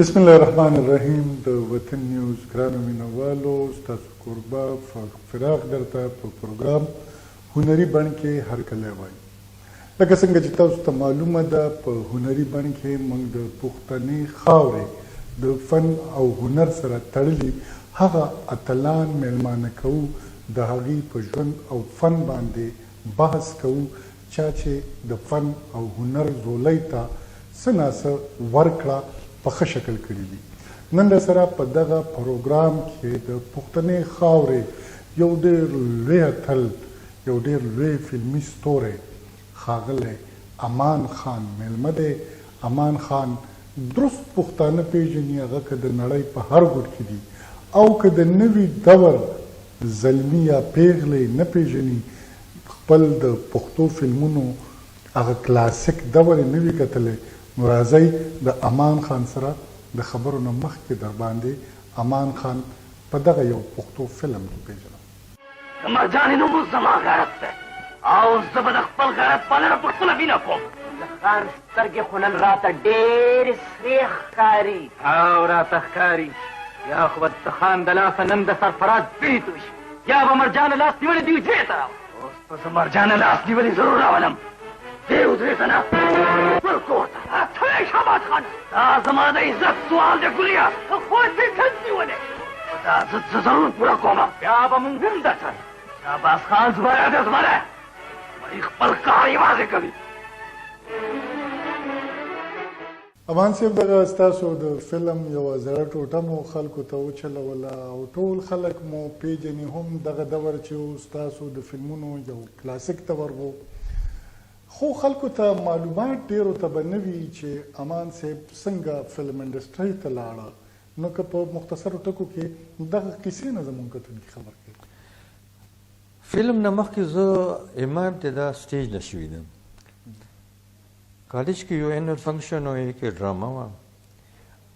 بسم الله الرحمن الرحیم. د وطن نیوز ګرانو مینوالو، ستاسو کوربه فاروق فراق درته په پروګرام هنري بڼ کې هرکلی وایي. لکه څنګه چې تاسو ته معلومه ده، په هنري بڼ کې موږ د پښتنې خاورې د فن او هنر سره تړلي هغه اتلان میلمانه کوو، د هغوی په ژوند او فن باندې بحث کوو چا چې د فن او هنر ځولۍ ته څه نا څه ورکړه په ښه شکل کړي دي. نن راسره په دغه پروګرام کې د پښتنې خاورې یو ډېر لوی اتل، یو ډېر لوی فلمي ستوری ښاغلی امان خان مېلمه دی. امان خان درست پښتانه پېژني، هغه که د نړۍ په هر ګوټ کې دي او که د نوي دور زلمي یا پېغلې نه پېژني، خپل د پښتو فلمونو هغه کلاسیک دور یې نه وي کتلی، نو راځئ د امان خان سره د خبرو نه مخکې درباندې امان خان په دغه یو پښتو فلم کې پېژنم. د مرجانې نوم اوس زما غیرت دی او زه به د خپل غیرت پالنه په خپله وینه کوم. د خان سترګې خو نن راته ډېرې سرې ښکاري. او راته ښکاري یا خو به د خان د لاسه نن د سرفراز وینې توی شي یا به مرجانه لاس نیولې دې حجرې ته راولم. اوس به زه مرجانه لاس نیولې ضرور راولم دې حجرې ته نه، بل کور ته. ته یې شهباز خان، دا زما د عزت سوال دی ګلیه، ته خو دې ټنګ نیولی، خو دا عزت زه ضرور پوره کوم. بیا به مونږ هم درته شهباز خان زمری دی، زمری، زمری خپل کار یوازې کوي. امان صاحب، دغه ستاسو د فلم یوه زړه ټوټه مو خلکو ته وچلوله او ټول خلک مو پیژني هم. دغه دور چې و ستاسو د فلمونو یو کلاسیک دور و، خو خلکو ته معلومات ډېرو ته به نه وي چې امان صاحب څنګه فلم انډسټرۍ ته لاړه. نو که په مختصرو ټکو کې دغه قصې نه زموږ کتونکي خبر کړي. فلم نه مخکې زه ما ابتدا سټیج نه شوې ده. کالج کې یو اینول فنکشن و، هغې کې ډرامه وه،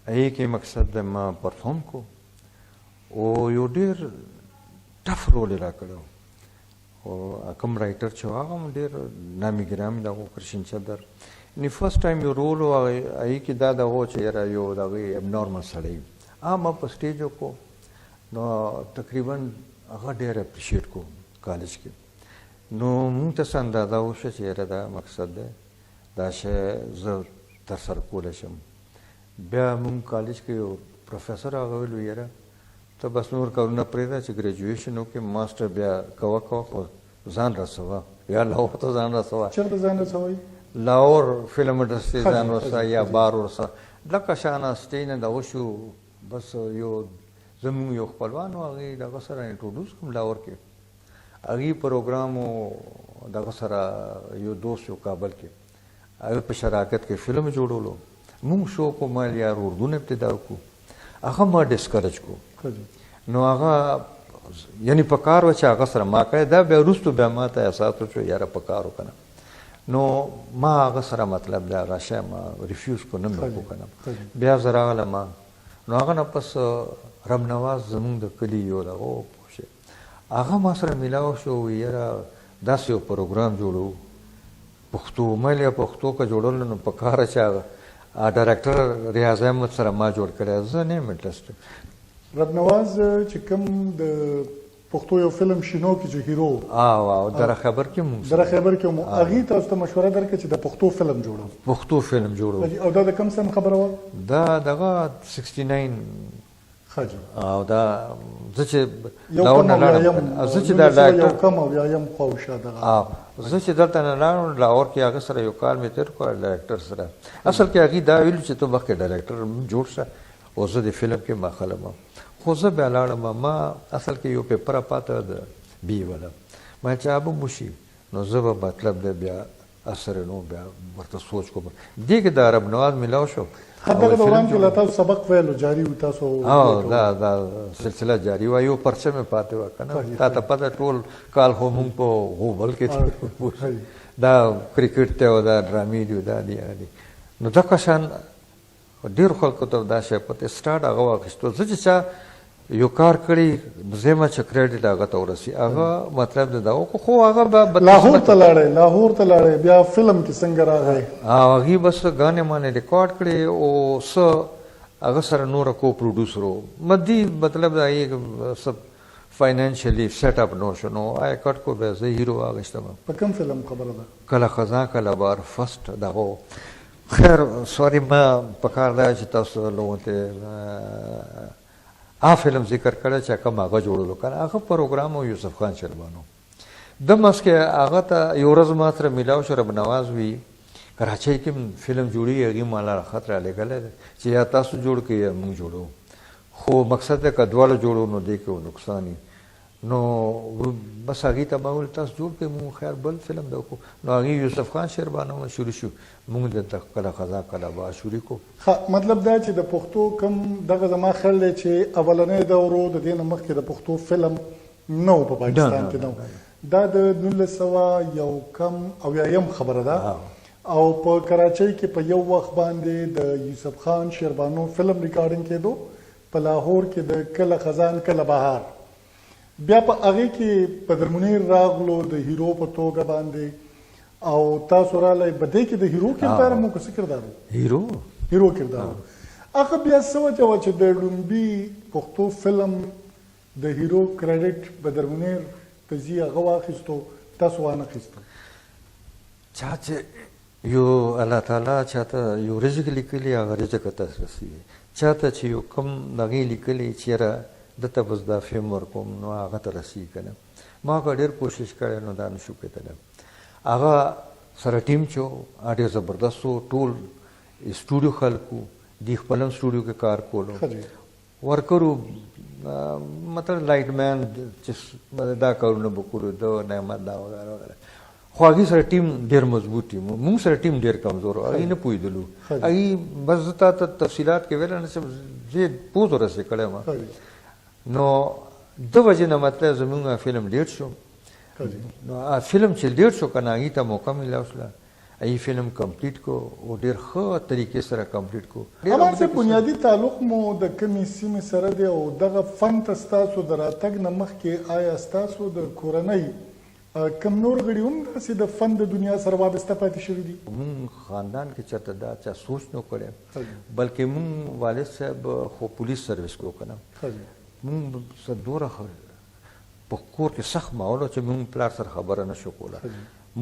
هغې کې مقصد د ما پرفارم کو او یو ډېر ټف رول یې راکړی و. او کوم رایټر چې و هغه هم ډېر نامي ګرامي د هغو کرشن چندر، یعنې فرسټ ټایم یو رول و، هغې کې دا دغه و چې یاره یو د هغې ابنارمل سړی هغه ما په سټیج وکړو، نو تقریبا هغه ډېر اپریشیټ کو کالج کې. نو مونږ ته څه اندازه وشوه چې یاره دا مقصد دی، دا شی زه ترسره کولی شم. بیا مونږ کالج کې یو پروفیسر هغه ویلو یاره ته بس نور کارونه پرېږده چې ګریجویشن وکړې، ماسټر بیا کوه کوه، خو ځان رسوه، یا لاهور ته ځان رسوه. چېرته ځان رسوئ؟ لاهور فلم انډسټري ځان ورسوه یا بار ورسوه. لکه شانه سټیج نه دغه شو، بس یو زمونږ یو خپلوان و، هغې دغه سره انټروډوس کړم لاهور کې. هغې پروګرام و دغه سره یو دوست یو کابل کې، هغه په شراکت کې فلم جوړولو. مونږ شوق و، ما یار اردو نه ابتدا وکړو، هغه ما ډسکرج کو. نو هغه یعنی په کار و چې هغه سره ما کړی دا، بیا وروستو بیا ما ته احساس وشو یاره په کار وکړه. نو ما هغه سره مطلب دی هغه شی ما ریفیوز کو، نه مې وکړو که نه. بیا زه راغلم، نو هغه نه پس رب نواز زمونږ د کلي یو دغه و، پوه شوې، هغه ما سره میلاو شو، وایي یاره داسې یو پروګرام جوړو پښتو. ما ویل پښتو که جوړولو نو په کار چې هغه ډایرکټر ریاض احمد سره ما جوړ کړی، زه نه یم انټرسټ. رب نواز چې کوم د پښتو یو فلم شینو کې چې هیرو او دره خیبر کې مونږ دره خیبر کې مو، هغې تاسو ته مشوره درکړه چې د پښتو فلم جوړو. پښتو فلم جوړو. او دا د کوم سن خبره وه؟ دا دغه 69. او دا زه چې لاهور نه لاړم، زه چې دا ډاکټر یو کم او یا یم خواوشا دغه، زه چې دلته نه لاړم لاهور کې هغه سره یو کال مې تېر کړ ډایرکټر سره. اصل کې هغې دا ویل چې ته مخکې ډایرکټر جوړ شه او زه د فلم کې مخلم، خو زه بیا لاړم. ما اصل کې یو پیپر پاته د بي والا، ما چې هغه به وشي نو زه به مطلب دی بیا اثر نو بیا ورته سوچ کوم. دې کې د عرب نواز ملاو شو. دغه دوران کې لا تاسو سبق ویلو جاري و تاسو؟ دا دا سلسله جاري وه، یو پرچه مې پاتې وه که نه. تا ته پته ټول کال خو مونږ په غوبل کې دا کرکټ دی او دا ډرامې دي او دا دي هغه دي. نو دغه شان ډېرو خلکو ته دا شی پته سټارټ هغه واخیستو. زه چې چا یو کار کړی زه ما چې کریډټ هغه ته ورسي، هغه مطلب دی دا وکړو. خو هغه به لاهور ته لاړی، لاهور ته لاړی، بیا فلم کې څنګه راغی؟ هغې بس ګانې مانې ریکارډ کړې او څه هغه سره نور کو پروډوسر وو. مدي مطلب دا یې سب فاینانشلی سیټ اپ نو شو، نو آی کټ کو، بیا زه هیرو واغشتم. په کوم فلم خبره ده؟ کله خزان کله بار فرست دغه. خیر سوري، ما پکار دا چې تاسو لوګو ته آ فلم ذکر کړی چې کوم هغه جوړولو کنه، هغه پروګرام یوسف خان شربانو د مسکه هغه ته یو ورځ ما سره ملاو شو. رب نواز وی کراچۍ کې فلم جوړي، هغې مالا خط را لېږلی دی چې یا تاسو جوړ کړئ یا موږ جوړو، خو مقصد دی که دواړه جوړو نو دې کې نقصان وي. نو بس هغې ته ما وویل تاسو جوړ کړئ، موږ خیر بل فلم د وکړو. نو هغې یوسف خان شیربانو شروع شو، موږ دلته کله خزان کله بهار شروع کړو. ښه، مطلب دا چې د پښتو کم دغه زما خیال دی چې اولنی دور و، د دې نه مخکې د پښتو فلم نه و په پاکستان کې، نه و. دا د 1971 خبره ده، او په کراچۍ کې په یو وخت باندې د یوسف خان شیربانو فلم ریکارډینګ کېدو، په لاهور کې د کله خزان کله بهار. بیا په هغې کې بدر منیر راغلو د هیرو په توګه باندې، او تاسو رالی په دې کې د هیرو کردار مو که څه کردار و؟ هیرو، هیرو کردار و. هغه بیا څه وجه وه چې د ړومبي پښتو فلم د هیرو کریډټ بدر منیر ته ځي، هغه واخیستو، تاسو وانه خیستو؟ چا چې یو الله تعالی چاته یو رزق لیکلی هغه رزق ته رسیږي، چاته چې یو کم دغې لیکلی چې یاره ده ته بس دا فلم ورکوم نو هغه ته رسیږي که نه. ما که ډېر کوشش کړی نو دا نشو کېدلی. هغه سره ټیم چې و هغه ډېر زبردست و، ټول سټوډیو خلک وو، دوی خپل هم سټوډیو کې کار کولو، ورکرو مطلب لایټ مین چې دا کارونه به کولو، ده نعمت دا وغیره وغیره. خو هغې سره ټیم ډېر مضبوط ټیم و، موږ سره ټیم ډېر کمزور و، هغې نه پوهېدلو. هغې بس زه تا ته تفصیلات کې ویلی نه شم، زه یې پوز ورسې کړی یم. نو د وجې نه مطلب زموږ فلم لیټ شو. نو فلم چې لیټ شو که نه هغې ته موقع میلاو شوله، هغې فلم کمپلیټ کو او ډېر ښه طریقې سره کمپلیټ کو. امان صاحب، بنیادي تعلق مو د کومې سیمې سره دی او دغه فن ته ستاسو د راتګ نه مخکې آیا ستاسو د کورنۍ کوم نور غړي هم داسې د فن د دنیا سره وابسته پاتې شوي دي؟ مونږ خاندان کې چېرته دا چا سوچ نه کړی، بلکې مونږ والد صاحب خو پولیس سروس کو که نه، مونږ څه دومره په کور کې سخت ماحول و چې مونږ پلار سره خبره نه شو کوله،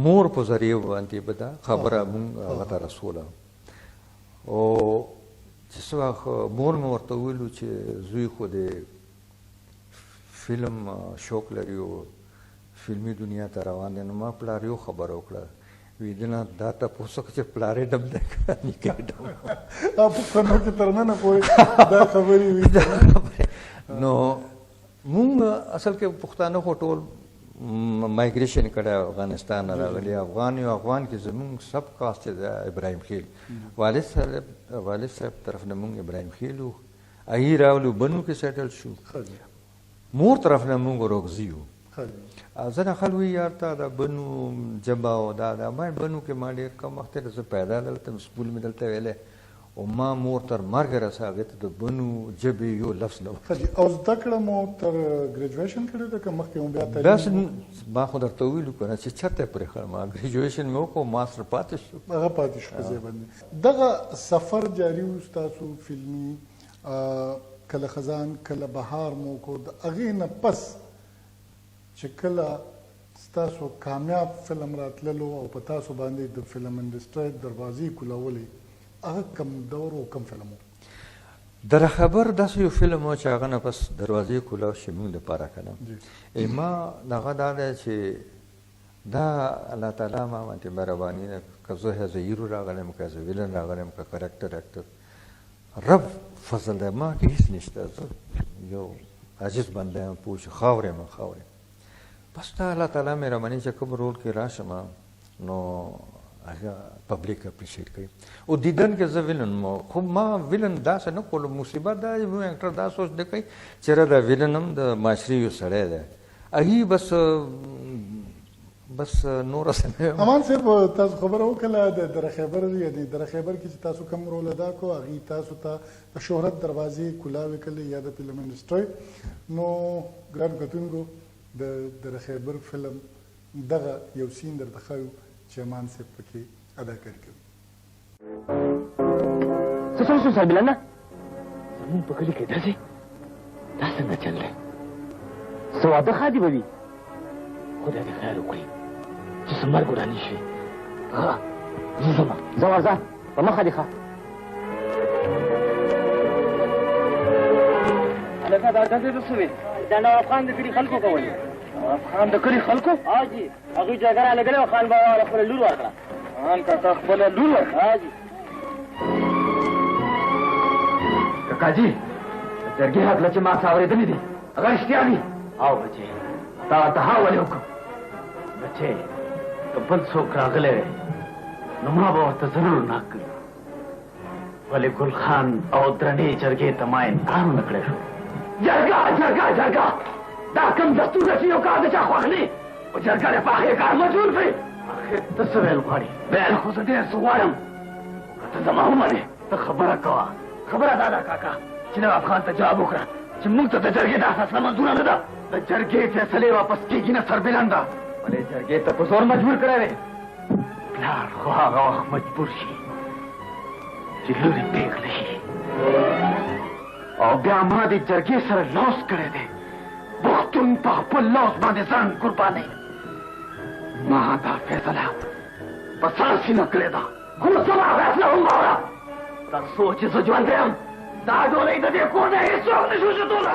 مور په ذریعه باندې به دا خبره مونږ هغه ته رسوله. او چې څه وخت مور مې ورته وویلو چې زوی خو د فلم شوق لري او فلمي دنیا ته روان دی، نو ما پلار یو خبره وکړه، وی دنه دا تپوس وکړه چې پلار یې ډم دی که نیکه یې ډم؟ پښتنو کې تر ننه پورې دا خبرې وي. نو مونږ اصل کې پښتانه خو ټول مایګریشن کړی، افغانستان نه راغلي، افغان یو، افغان کې زمونږ سب کاست دی ابراهیم خیل، والد صاحب طرف نه مونږ ابراهیم خیل وو، هغې راغلو بنو کې سیټل شو، مور طرف نه مونږ روغزي یو. ځنه خلک وایي یار تا دا بنو ژبه او دا دا، ما بنو کې ما ډېر کم وخت تېر، زه پیدا دلته یم، سکول مې دلته ویلی او ما مور تر مرګه رسه هغې ته د بنو ژبې یو لفظ نه وایي. او زده کړه مو تر ګریجویشن کړې ده که مخکې مو بیا تعلیم؟ داسې ما خو درته وویلو که نه چې چېرته یې پرېښودم، ما ګریجویشن مې وکړو، ماسټر پاتې شو. هغه پاتې شو په ځای باندې. دغه سفر جاري و ستاسو فلمي، کله خزان کله بهار مو وکړو، د هغې نه پس چې کله ستاسو کامیاب فلم راتللو او په تاسو باندې د فلم انډسټرۍ دروازې کولاولې، هغه کم دور او کم فلم و؟ در خبر داسې یو فلم و چې هغه نه پس دروازې کولاو شي موږ دپاره که نه. ما دغه دا دی چې دا الله تعالی ما باندې مهرباني ده، که زه از هیرو راغلی یم، که از ویلن راغلی یم، که کرکټر اکټر، رب فضل دی، ما کې هېڅ نشته، زه یو عاجز بنده یم، پوه شو، خاورې یم، خاورې. بس دا الله تعالی مهرباني چې کوم رول کې راشم نو هغه پبلیک اپریشیټ کوي. او دیدن کې زه ویلن مو، خو ما ویلن داسې نه کولو. مصیبت دا دی، موږ اکټر دا سوچ نه کوي چې را دا ویلن هم د معاشرې یو سړی دی، هغې بس نور څه نه وایم. امان صاحب، تاسو خبره وکړه د دره خیبر، یعنې دره خیبر کې چې تاسو کوم رول ادا کړو هغې تاسو ته د شهرت دروازې کولاوې کړې یا د فلم انډسټرۍ. نو ګران کتونکو، د دره خیبر فلم دغه یو سین درته ښایو چې امان صاحب پکې اداکاري کوي. څه چل شو صاحب نه؟ زمونږ په کلي کې ډزې؟ دا څنګه چل دی؟ څه واده ښادي به وي؟ خدای دې خیر وکړي چې څه مرګ ورانه شي. ښه زه ځم. ځه ورځه، په مخه دې ښه. هلکه دا ډزې څه شوې؟ دا نواب خان د کلي خلکو کولې. نواب خان د کلي خلکو؟ ها جي، هغوی جرګه رالېږلې وه، خان بابا ورله خپله لور ورکړه. خان کاکا خپله لور ورکړه؟ ها جي. کاکا جي، د جرګې هکله چې ما څه اورېدلي دي هغه رښتیا دي؟ او بچې، تا ورته ها ولې وکړو؟ بچې، که بل څوک راغلی وی نو ما به ورته ضرور ناک کړي، ولې ګل خان او درنې جرګې ته ما انکار ونه کړی شو. جرګه جرګه جرګه، دا کوم دستور دی چې یو کار د چا خوښ نه او جرګه دې په هغې کار مجبور کړي؟ اخر ته څه ویل غواړې؟ ویل خو زه ډېر څه غواړم، که ته زما ومنې. ته خبره کوه. خبره دا ده کاکا چې نواب خان ته جواب وکړه چې موږ ته د جرګې دا فیصله منظوره نه ده. د جرګې فیصلې واپس کېږي نه سربلنده. ولې جرګې ته په زور مجبور کړی دی؟ پلار خو هغه وخت مجبور شي چې لور یې پېغله شي، او بیا ما د جرګې سره لوس کړی دی. پښتون په خپل لوس باندې ځان قربانوي. ما دا فیصله په سر سینه کړې ده، خو زما فیصله هم واوره. تر څو چې زه ژوندی یم دا ډولۍ د دې کور نه هېڅوک نه شي اوچتولی.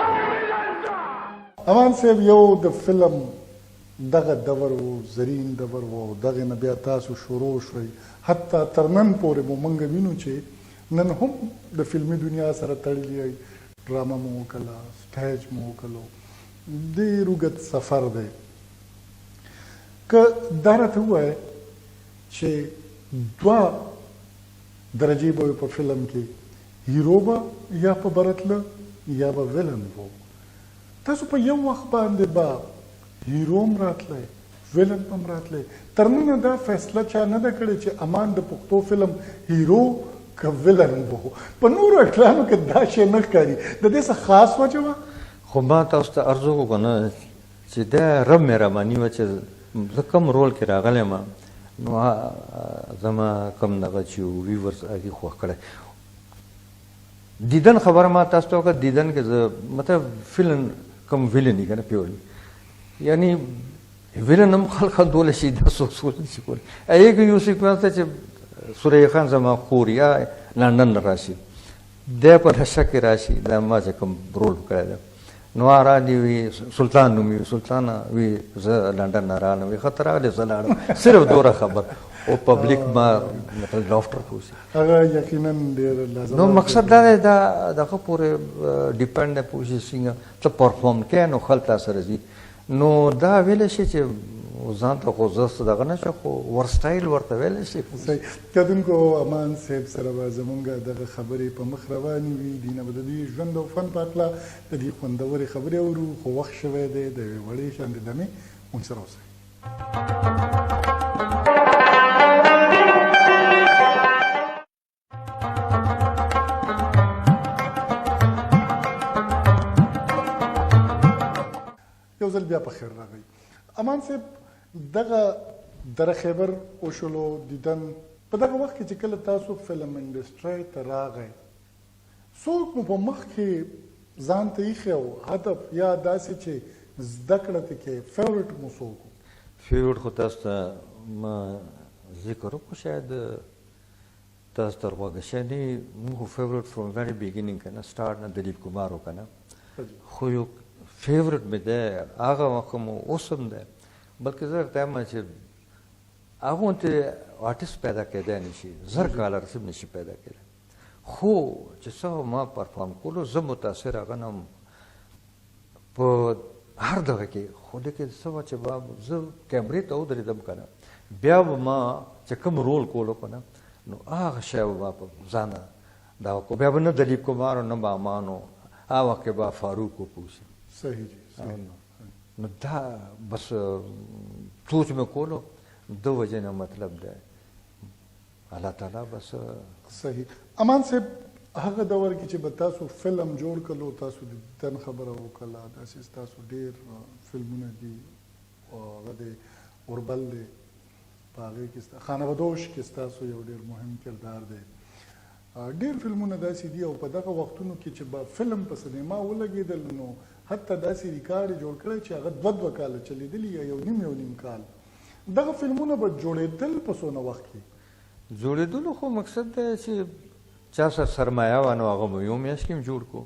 امان صاحب، یو د فلم دغه دور و، زرین دور و، او دغې نه بیا تاسو شروع شوئ، حتی تر نن پورې مو موږ وینو چې نن هم د فلمي دنیا سره تړلي یئ، ډرامه مو وکړه، سټیج مو وکړو، ډېر اوږد سفر دی. که دا راته ووایې چې دوه درجې به په فلم کې، هیرو به یا په بره تله یا به ویلن وو، تاسو په یو وخت باندې به هیرو هم راتلی، ویلن به هم راتلی، تر ننه دا فیصله چا نه ده کړې چې امان د پښتو فلم هیرو که ویلن وو. په نورو اکټرانو کې دا شی نه ښکاري، د دې څه خاص وجه وه؟ خو ما تاسو ته عرض وکړو که نه چې دا رب مهرباني وه چې زه کوم رول کې راغلی یم نو زما کوم دغه چې ویورز هغې خوښ کړی. دیدن خبره ما تاسو ته وکړه، دیدن کې زه مطلب فلم کوم ویلن دی که نه، پیورلی یعنی ویلن هم خلک خندولی شي، دا څوک سوچ نه شي کولی. هغې کې یو سیکونس دی چې ثریا خان زما خور یا لندن نه راشي، دی په نشه کې راشي، دا ما چې کوم رول کړی دی، نو هغه راغلی وي، سلطان نومېږي، سلطان وي زه لندن نه راغلم، وي ښه ته راغلې زه لاړم، صرف دومره خبر او پبلک ما مطلب لافټر پوسي. هغه یقینا ډېر لازم. نو مقصد دا دی، دا دغه پورې ډیپند دی، پوه شي څنګه ته پرفارم کوې نو خلک تا سره ځي. نو دا ویلی شي چې ځان ته خو زه څه دغه نه شم، خو ورسټایل ورته ویلی شي. صحیح. کتونکو، امان صاحب سره به زمونږ دغه خبرې په مخ روانې وي، دوی نه به د دوی ژوند او فن په هکله د دې خوندورې خبرې اورو، خو وخت شوی دی د یوې وړې شاندې دمې، موږ سره اوسئ. یو ځل بیا په خیر راغی امان صاحب. دغه دره خیبر وشولو دیدن، په دغه وخت کې چې کله تاسو فلم انډسټرۍ ته راغی، څوک مو په مخ کې ځان ته ایښی و هدف، یا داسې چې زده کړه ترې کې فیورټ مو څوک و؟ فیورټ خو تاسو ته ما ذکر وکړو، شاید تاسو تر غوږه شی نه وي. موږ خو فیورټ فرام ویري بیګینینګ که نه، سټارټ نه دلیپ کمار و که نه، خو یو فیورټ مې دی هغه وخت هم اوس هم دی، بلکې زه درته وایم چې هغه غوندې آرټسټ پیدا کېدای نه شي، 1000 کاله رسم نه شي پیدا کېدای. خو چې څه ما پرفارم کولو، زه متاثر هغه نه وم په هر دغه کې، خو لیکن څه وه چې به زه کیمرې ته ودرېدم که نه، بیا به ما چې کوم رول کولو که نه، نو هغه شی به ما په ځانه دا وکړو، بیا به نه دلیپ کمار و نه به امان و، هغه وخت کې به فاروق و پوه شي. صحیح جی، صحیح. نو دا بس سوچ مې کولو، د وجې نه مطلب دی الله تعالی بس. صحیح. امان صاحب، هغه دور کې چې به تاسو فلم جوړ کړو، تاسو د دیدن خبره وکړه، داسې ستاسو ډېر فلمونه دي، هغه دی اوربل دی، په هغې کې خانه بدوش کې ستاسو یو ډېر مهم کردار دی. ډېر فلمونه داسې دي او په دغه وختونو کې چې به فلم په سینما ولګېدل نو حتی داسې ریکارډ یې جوړ کړی چې هغه دوه دوه کاله چلېدلي یا یو نیم یو نیم کال. دغه فلمونه به جوړېدل په څونه وخت کې؟ جوړېدلو خو مقصد دا چې چا سره سرمایه وه نو هغه به یو میاشت کې هم جوړ کړو.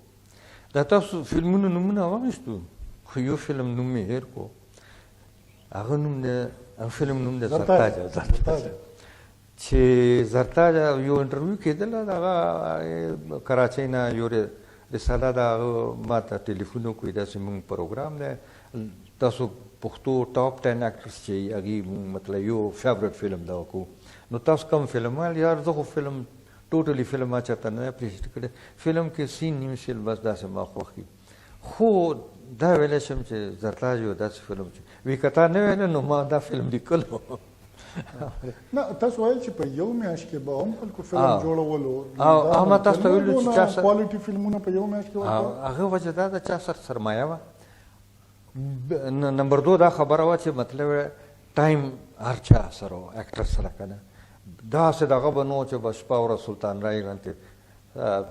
دا تاسو فلمونو نومونه واخیستو خو یو فلم نوم مې هېر کړو، هغه نوم دی، فلم نوم دی زرتاج. زرتاج چې زرتاج یو انټرویو کېدله، دغه کراچۍ نه یو رساله ده، هغه ما ته ټلیفون وکړي داسې مونږ پروګرام دی، تاسو پښتو ټاپ 10 اکټرز چې هغې مونږ مطلب یو فیورټ فلم دا وکړو، نو تاسو کوم فلم؟ ویل یار زه خو فلم ټوټلي فلم ما چېرته نه دی اپریشیټ کړی، فلم کې سین نیم سیل بس داسې ما خوښ کړي. خو دا ویلی شم چې زرتاج یو داسې فلم چې وی که تا نه ویلی نو ما دا فلم لیکلو. نه تاسو ویل چې په یو میاشت کې به هم خلکو فلم جوړولو. او ما تاسو ته ویلو چې چا سره کوالټي فلمونه په یو میاشت کې ورکول، هغه وجه دا ده چا سره سرمایه وه. نمبر 2 دا خبره وه چې مطلب ټایم هر چا سره و، اکټر سره که نه داسې دغه به نه و چې به شپه ورځ سلطان رای غوندې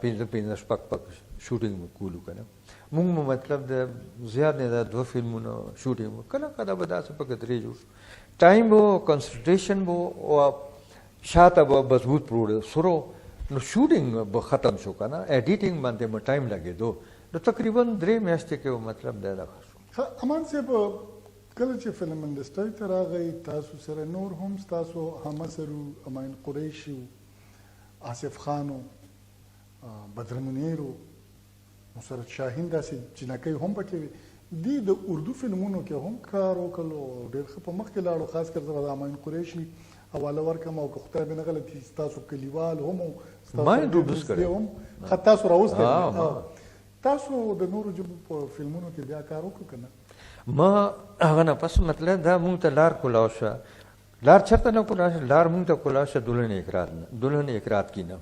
پنځه پنځه شپږ شپږ شوټینګ به کولو که نه. مونږ مو مطلب د زیات نه دا 2 فلمونه شوټینګ به کله کله به داسې پکې 3 جوړ شو. ټایم به و، کنسنټریشن به و، او شاته به مضبوط پروت سرو، نو شوټینګ به ختم شو که نه، ایډیټینګ باندې به ټایم لګېدو، نو تقریبا 3 میاشتې کې به مطلب دی دغه شو. ښه امان صاحب، کله چې فلم انډسټرۍ ته راغی تاسو سره نور هم ستاسو همعصر و، امین قریشي و، آصف خان و، بدر منیر و، مسرت شاهین داسې جینکۍ هم پکې وې، دې د اردو فلمونو کې هم کار وکړو او ډېر ښه په مخ کې لاړو. خاص کر زه به د همایون قریشي حواله ورکړم، او که خدای مې نه غلطي ستاسو کلیوال هم و، ستاسو ما انټروډیوس کړی هم. ښه تاسو راوستی. تاسو د نورو ژبو په فلمونو کې بیا کار وکړو که نه؟ ما هغه نه پس مطلب دا مونږ ته لار کولاو شوه. لار چېرته نه کولاو شوه؟ لار مونږ ته کولاو شوه دلهن اکرات نه، دلهن اکرات کې نه.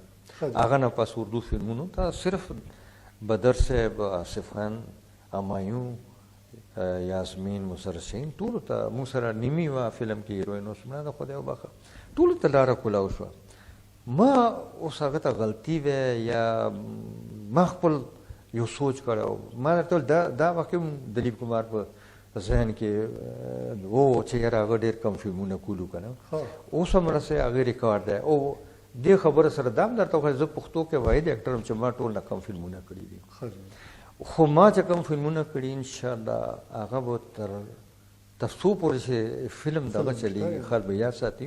هغه نه پس اردو فلمونو ته صرف بدر صاحب، آصف خان، همایون، یاسمین، مسرت شاهین ټولو ته مونږ سره نیمي وه فلم کې هیروین اوس مړه ده خدای وبخښه، ټولو ته لاره کولاو شوه. ما اوس هغه ته غلطي وه یا ما خپل یو سوچ کړی و، ما درته ویل دا وخت هم دلیپ کمار په ذهن کې و چې یاره هغه ډېر کم فلمونه کولو که نه، اوس هم رسې هغې ریکارډ دی. او دې خبره سره دا هم درته وښیم زه پښتو کې واحد اکټر یم چې ما ټول نه کم فلمونه کړي دي، خو ما چې کم فلمونه کړي انشاءالله هغه به تر څو پورې چې فلم دغه چلېږي خلک به یاد ساتي.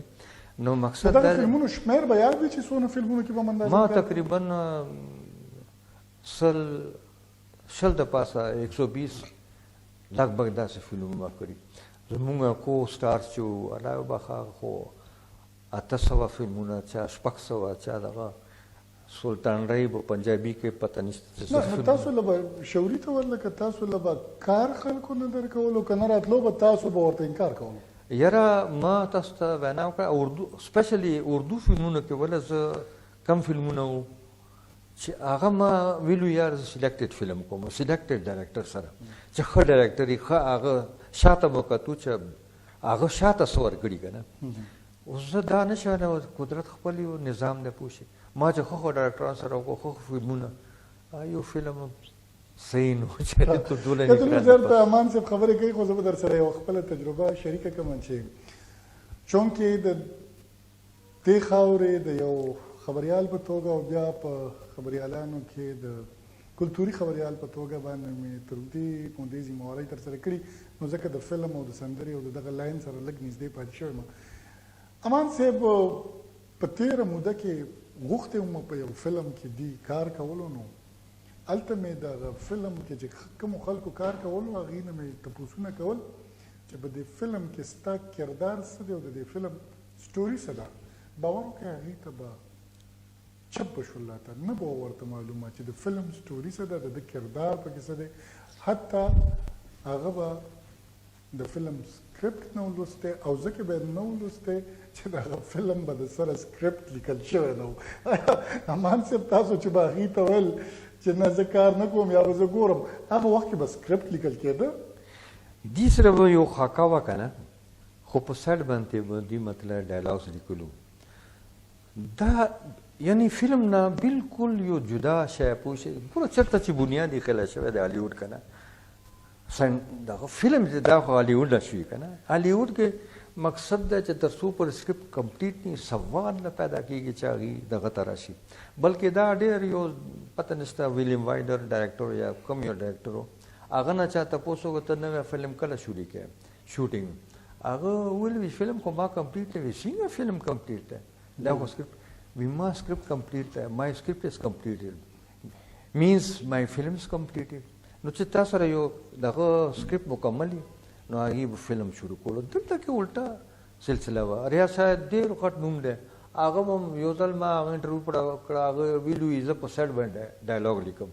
نو مقصد دا فلمونو شمېر به یاد وي چې څونه فلمونو کې به هم اندازه ما تقریبا 100 د پاسه 120 لګ بګ داسې فلمونه ما کړي. زمونږ کو سټارز چې وو الله یې وبخښه خو 800 فلمونه، چا 600، چا دغه سلطان رای په پنجابي کې پته نشته چې نه. تاسو له به شوري ته ورله که تاسو له به کار خلکو نه درکولو که نه راتلو به تاسو به ورته انکار کولو؟ یاره ما تاسو ته وینا وکړه اردو سپیشلی اردو فلمونو کې وله زه کم فلمونه وو چې هغه ما ویلو یار زه سلیکټډ فلم کوم، سلیکټډ ډایرکټر سره چې ښه ډایرکټر یې، ښه هغه شاته مو کتو چې هغه شاته څه ورکړي که نه. اوس زه دا نه شم ویلی، قدرت خپل یو نظام دی پوه شي. ما چې ښه ښه ډایرکټران سره وکړو، ښه ښه فلمونه، یو فلم صحیح نو چې ته دونه که ته درته امان صاحب خبرې کوي، خو زه به در سره یوه خپله تجربه شریکه کړم چې چونکې د دې خاورې د یو خبریال په توګه او بیا په خبریالانو کې د کلتوري خبریال په توګه باندې مې تر اوږدې مودې ذمهوارۍ ترسره کړي، نو ځکه د فلم او د سندرې او د دغه لاین سره لږ نږدې پاتې شوی یم. امان صاحب په تېره موده کې غوښتی وم په یو فلم کې دی کار کولو، نو هلته مې دغه فلم کې چې کومو خلکو کار کولو هغې نه مې تپوسونه کول چې په دې فلم کې ستا کردار څه دی او د دې فلم سټوري څه ده. باور وکړئ هغې ته به چپ به شول، راته نه به ورته معلومه چې د فلم سټوري څه ده، د ده کردار پکې څه دی. حتی هغه به د فلم سکرپټ نه ولوستی او ځکه به یې نه ولوستی چې د هغه فلم به د سره سکرپټ لیکل شوی نه و. امان صاحب تاسو چې به هغې ته ویل چې نه زه کار نه کوم یا به زه ګورم، هغه وخت کې به سکرپټ لیکل کېده؟ دې سره به یو خاکه وه که نه، خو په سایډ باندې به دوی مطلب ډایلاګز لیکلو. دا یعنی فلم نه بالکل یو جدا شی، پوه شئ؟ ګوره چېرته چې بنیاد یې کښلی شوی دی هالیوډ که نه، دغه فلم چې دا خو هالیوډ نه شوي که نه، هالیوډ کې مقصد دی چې تر څو پر سکرپټ کمپلیټ نه سوال نه پیدا کېږي چې هغوی دغه ته راشي. بلکې دا ډېر یو پته نشته ویلیم وایډر ډایرکټر یا کوم یو ډایرکټر و، هغه نه چا تپوس وکړ ته نوی فلم کله شروع کړې شوټینګ؟ هغه وویل وي فلم خو ما کمپلیټ دی. وي څنګه فلم کمپلیټ دی؟ دا خو سکرپټ. وي ما سکرپټ کمپلیټ دی، my script is completed means my film is completed. نو چې تا سره یو دغه سکرپټ مکمل وي نو هغې به فلم شروع کولو. دلته کې الټه سلسله وه. ریاض صاحب ډېر غټ نوم دی، هغه به هم یو ځل ما هغه انټرویو پړه کړه، هغه ویلي وي زه په سیټ باندې ډایلاګ لیکم.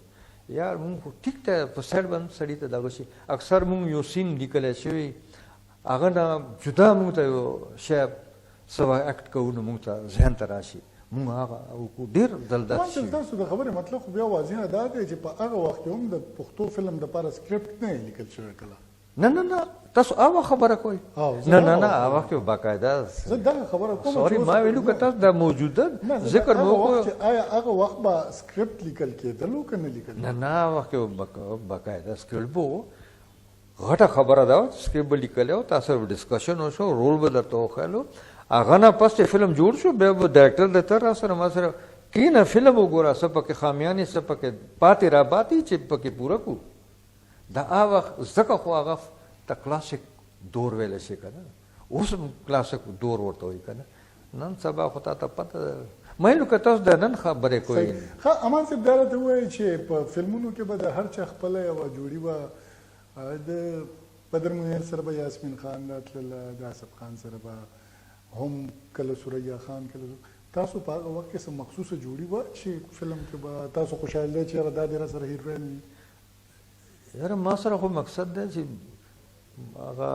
یار مونږ خو ټیک ده په سیټ باندې سړي ته دغه شي، اکثر مونږ یو سین لیکلی شوی هغه نه جدا مونږ ته یو شی څه اکټ کوو نو مونږ ته ذهن ته راشي، مونږ هغه وکړو. ډېر ځل داسې شوي. ستاسو د خبرې مطلب خو بیا واضح دا دی چې په هغه وخت کې هم د پښتو فلم دپاره سکرپټ نه لیکل شوی کله. نه نه نه، تاسو هغه خبره کوئ؟ نه نه نه، هغه وخت کې باقاعده زه دغه خبره کوم. سوري ما ویلو که تاسو دا موجوده ذکر مو وکړو چې آیا هغه وخت به سکرپټ لیکل کېدلو که نه لیکل؟ نه نه، هغه وخت کې باقاعده سکرپټ به و. غټه خبره دا وه چې سکرپټ به لیکلی و، تاسو سره به ډسکشن وشو، رول به درته وښیلو، هغه نه پس چې فلم جوړ شو بیا به ډایرکټر درته را سره ما سره کښېنه فلم وګوره، څه پکې خامیانې څه پکې پاتې را پاتې چې پکې پوره کړو. دا هغه وخت ځکه خو هغه ته کلاسیک دور ویلی شي که نه، اوس هم کلاسیک دور ورته وایي که نه. نن سبا خو تا ته پته ده، ما ویل که تاسو د نن خبرې کوئ. ښه امان صاحب دا راته ووایئ چې په فلمونو کې به د هر چا خپله یوه جوړي وه، د بدر منیر سره به یاسمین خان راتلله، د اصف خان سره به هم کله ثریا خان کله. تاسو په هغه وخت کې څه مخصوصه جوړي وه چې فلم کې به تاسو خوشحاله دی چې یاره دا دې را سره هیروین وي؟ یاره ما سره خو مقصد دی چې هغه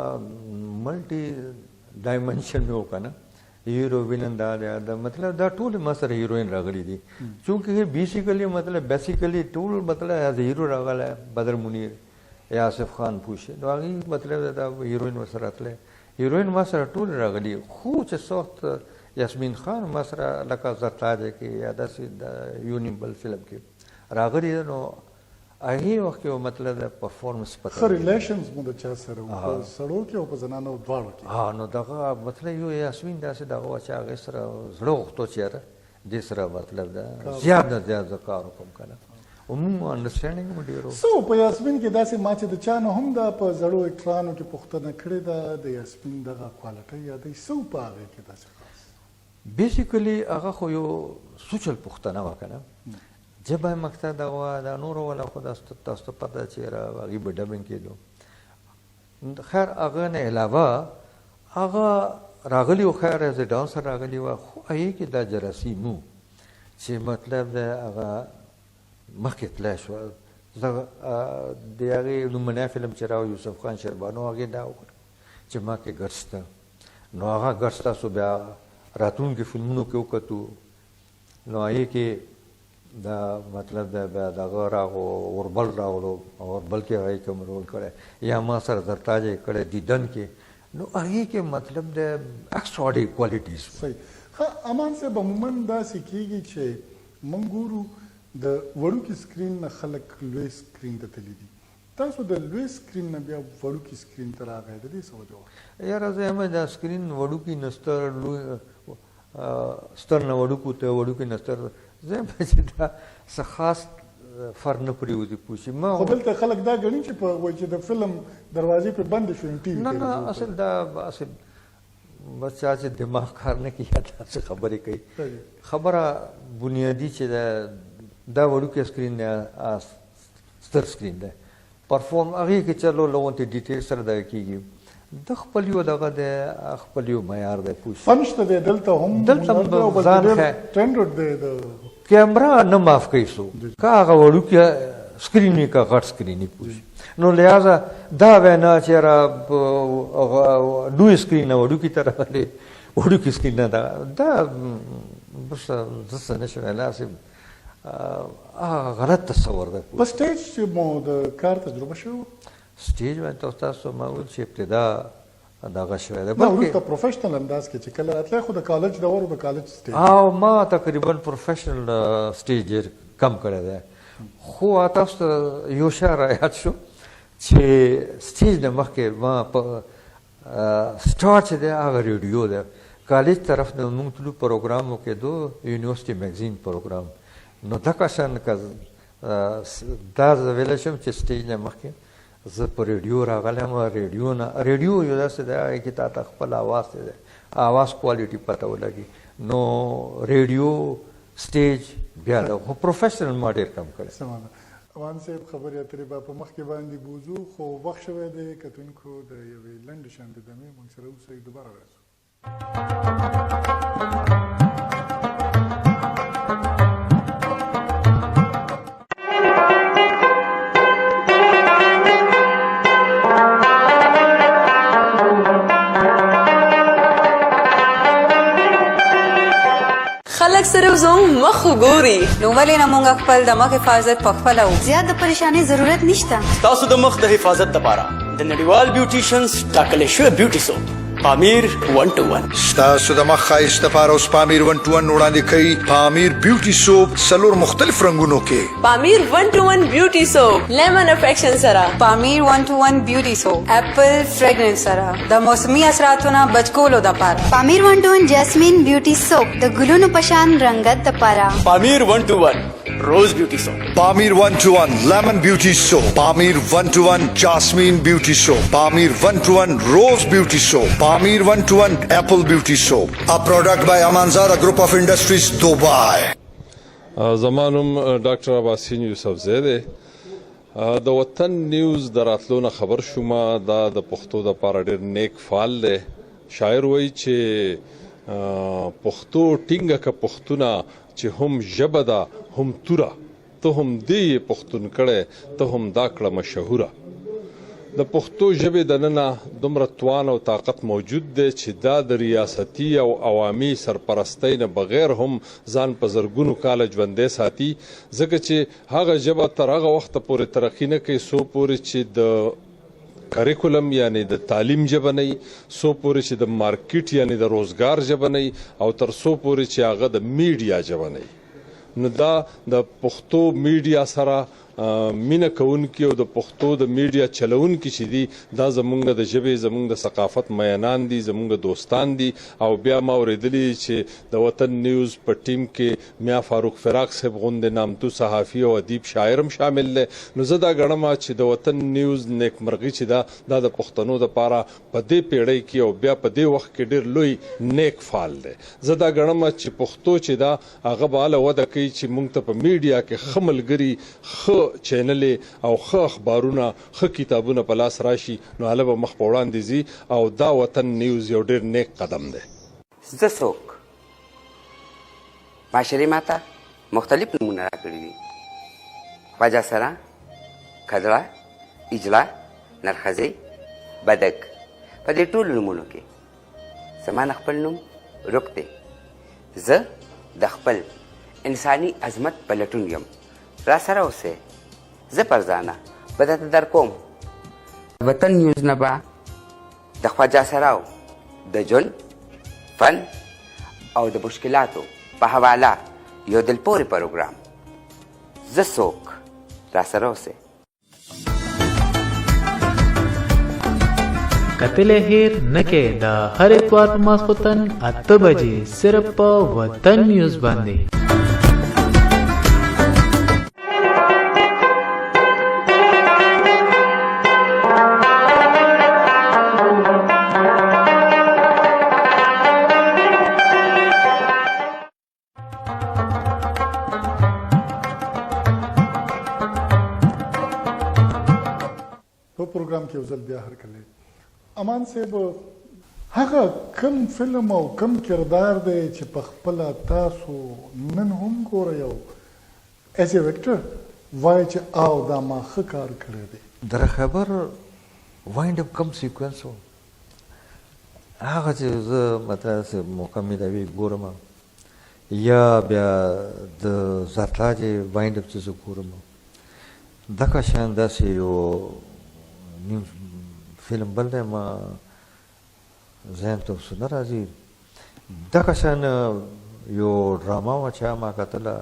ملټي ډایمنشن مې وکړه نه، هیرو ویلن دا دی دا مطلب دا ټول ما سره هیروین راغلي دي. چونکه بیسیکلی مطلب بیسیکلی ټول مطلب از هیرو راغلی بدر منیر یا آصف خان پوه شي، نو هغې مطلب دا هیروین ورسره راتلی، هیروین ما سره ټول راغلي. خو چې څه وخت یاسمین خان ما سره لکه زرتاج کې یا داسې د یو نیم بل فلم کې راغلي، نو هغې وخت کې مطلب د پرفورمنس پته ښه ریلیشنز مو د چا سره و، په سړو کې او په زنانو دواړو کې؟ ها نو دغه مطلب یو یاسمین داسې دغه وه چې هغې سره زړه غوښتو چې یاره دې سره مطلب ده زیات نه زیات زه کار وکړم که نه، او موږ انډرسټینډینګ مو ډېر و. څه و په یاسمین کې داسې ما چې د چا نه هم دا په زړو اکټرانو کې پوښتنه کړې ده، د یاسمین دغه کوالټۍ یادوي، څه و په هغې کې داسې خاص؟ بیسیکلی هغه خو یو سوچل پوښتنه وه که نه، ژبه یې مکتب دغه وه، دا نورو والا خو تاسو ته پته ده چې یاره هغوی به ډبینګ کېدو. خیر هغه نه علاوه هغه راغلي و، خیر از ډانسر راغلي وه، خو هغې کې دا جراثیم وو چې مطلب دی هغه مخکې تللی شوه. زه د هغې لومړنی فلم چې راو یوسف خان شیربانو هغې دا وکړه چې ما کې ګټس ده، نو هغه ګټس تاسو بیا راتلونکي فلمونو کې وکتو، نو هغې کې دا مطلب دی بیا دغه راغو اوربل راغلو، اوربل کې هغې کوم رول کړی یا ما سره زرتاج یې کړی دیدن کې، نو هغې کې مطلب دی ایکسټراډي کوالټیز. صحیح. ښه امان صاحب عموماً داسې کېږي چې موږ ګورو د وړوکي سکرین نه خلک لوی سکرین ته تللي دي، تاسو د لوی سکرین نه بیا وړوکي سکرین ته راغی، د دې څه وجه وه؟ یاره زه یم دا سکرین وړوکي نه ستر لوی ستر نه وړوکو ته وړوکي نه ستر، زه یم چې دا څه خاص فرق نه پرېوځي پوه شي. ما خو دلته خلک دا ګڼي چې په وایي چې د فلم دروازې پرې بندې شوې ټي وي نه نه، اصل دا اصل بس چا چې دماغ کار نه کوي یا داسې خبرې کوي. خبره بنیادي چې ده دا وړوکی سکرین دی ستر سکرین دی، پرفورم هغې کې چلو لغونتې ډیټیل سره دغه کېږي، د خپل یو دغه دی خپل یو معیار دی پوه شي. فن شته دی دلته هم، دلته هم ځان ښه سټنډرډ دی، د کیمره نه معاف کوي څوک، که هغه وړوکی سکرین وي که غټ سکرین وي پوه شي. نو لهذا دا وینا چې یاره لوی سکرین نه وړوکي ته راغلی وړوکي سکرین نه دا بس زه څه نه شم ویلی، هسې هغه غلط تصور دی. په سټیج چې مو د کار تجربه شوې وه؟ سټیج باندې تاسو ما وویل چې ابتدا دغه شوی دی. نه، وروسته پروفیشنل انداز کې چې کله راتلی، خو د کالج دور او د کالج سټیج. او ما تقریبا پروفیشنل سټیج ډېر کم کړی دی. خو تاسو ته یو شی را یاد شو چې سټیج نه مخکې ما په سټار چې دی هغه ریډیو دی، کالج طرف نه موږ تلو، پروګرام مو کېدو، یونیورسټي میګزین پروګرام. نو دغه شان که دا زه ویلی شم چې سټیج نه مخکې زه په ریډیو راغلی یم. ریډیو نه، ریډیو یو داسې دی هغې کې تا ته خپل اواز دی، اواز کوالټي پته ولګي. نو ریډیو، سټیج، بیا دا خو پروفیشنل ما ډېر کم کړی. سمه ده امان صاحب، خبرې اترې به په مخکې باندې بوځو، خو وخت شوی دی کتونکو د یوې لنډې شاندې دمې. موږ سره اوسئ، دوباره راځو. خلک صرف زموږ مخ وګوري، نو ولې نه موږ خپل د مخ حفاظت په خپله وکړو؟ زیات د پریشانۍ ضرورت نشته. تاسو د مخ د حفاظت لپاره د نړیوال بیوټیشنز ټاکل شوی بیوټي سوپ پامیر 1 2 1. ستاسو د مخ ښایست لپاره اوس پامیر 1 2 1 وړاندې کوي پامیر بیوټي سوپ څلور مختلف رنګونو کې. پامیر 1 2 1 بیوټي سوپ لیمن افیکشن سره. پامیر 1 2 1 بیوټي سوپ اپل فریګرنس سره د موسمي اثراتو نه بچ کولو دپاره. پامیر 1 2 1 جاسمین بیوټي سوپ د ګلونو په شان رنګت دپاره. پامیر 1 2 1 روز بیوټي سوپ. پامیر 1 2 1 لیمن بیوټي سوپ، پامیر 1 2 1 جاسمین بیوټي سوپ، پامیر 1 2 1 روز بیوټي سوپ، پامیر 1 2 1 اپل بیوټي سوپ. A product by Amanzara Group of Industries, Dubai. زما نوم ډاکټر عباسین یوسفزی دی. د وطن نیوز د راتلو نه خبر شوم. دا د پښتو دپاره ډېر نیک فال دی. شاعر وایي چې پښتو ټینګه که پښتونه، چې هم ژبه ده هم توره، ته هم دې یې پښتون کړی، ته هم دا کړه مشهوره. د پښتو ژبې دننه دومره توان او طاقت موجود دی چې دا د ریاستي او عوامي سرپرستۍ نه بغیر هم ځان په زرګونو کاله ژوندی ساتي، ځکه چې هغه ژبه تر هغه وخته پورې ترقي نه کوي څو پورې چې د کریکولم یعنی د تعلیم ژبه نه وي، څو پورې چې د مارکیټ یعنی د روزګار ژبه نه وي، او تر څو پورې چې هغه د میډیا ژبه نه وي. نو دا د پښتو میډیا سره مینه کوونکي او د پښتو د میډیا چلوونکي چې دي، دا زمونږ د ژبې، زمونږ د ثقافت مینان دي، زمونږ دوستان دي. او بیا ما اورېدلي چې د وطن نیوز په ټیم کې میا فاروق فراق صاحب غوندې نامتو صحافي او ادیب شاعر هم شامل دی. نو زه دا ګڼم چې د وطن نیوز نیکمرغي چې ده، دا د پښتنو دپاره په دې پیړۍ کې او بیا په دې وخت کې ډېر لوی نیک فال دی. زه دا ګڼم چې پښتو چې ده هغه به هله وده کوي چې موږ ته په میډیا کې ښه ملګري، ښه چینلې او ښه اخبارونه، ښه کتابونه په لاس راشي، نو هله به مخ په وړاندې ځي. او دا وطن نیوز یو ډېر نیک قدم دی. زه څوک؟ معاشرې ماته مختلف نومونه راکړي دي: خواجه سرا، کدړه، اجړه، نرښځی، بدک. په دې ټولو نومونو کې زما نه خپل نوم ورک دی. زه د خپل انساني عظمت په لټون یم. را سره اوسئ، زه فرزانه به درته در کوم. وطن نیوز نه به د خواجه سراو د ژوند، فن او د مشکلاتو په حواله یو دلپورې پروګرام زه څوک. را سره اوسئ. کتلی هیر نه کې د هر اتوار په ماسخوتن 8 بجې صرف په وطن نیوز باندې. په پروګرام کې یو ځل بیا هرکلی. امان صاحب، هغه کوم فلم او کوم کردار دی چې په خپله تاسو نن هم ګورئ او ایز یو اکټر وایي چې او دا ما ښه کار کړی دی؟ در خبر وایند اپ کوم سیکوینس و هغه چې زه مطلب داسې موقع میلاوي ګورم، یا بیا د زرتاج وایند اپ چې زه ګورم، دغه شان داسې یو نیم فلم بل دی ما ذهن ته اوس نه راځي. دغه شان یو ډرامه وه چې ما کتله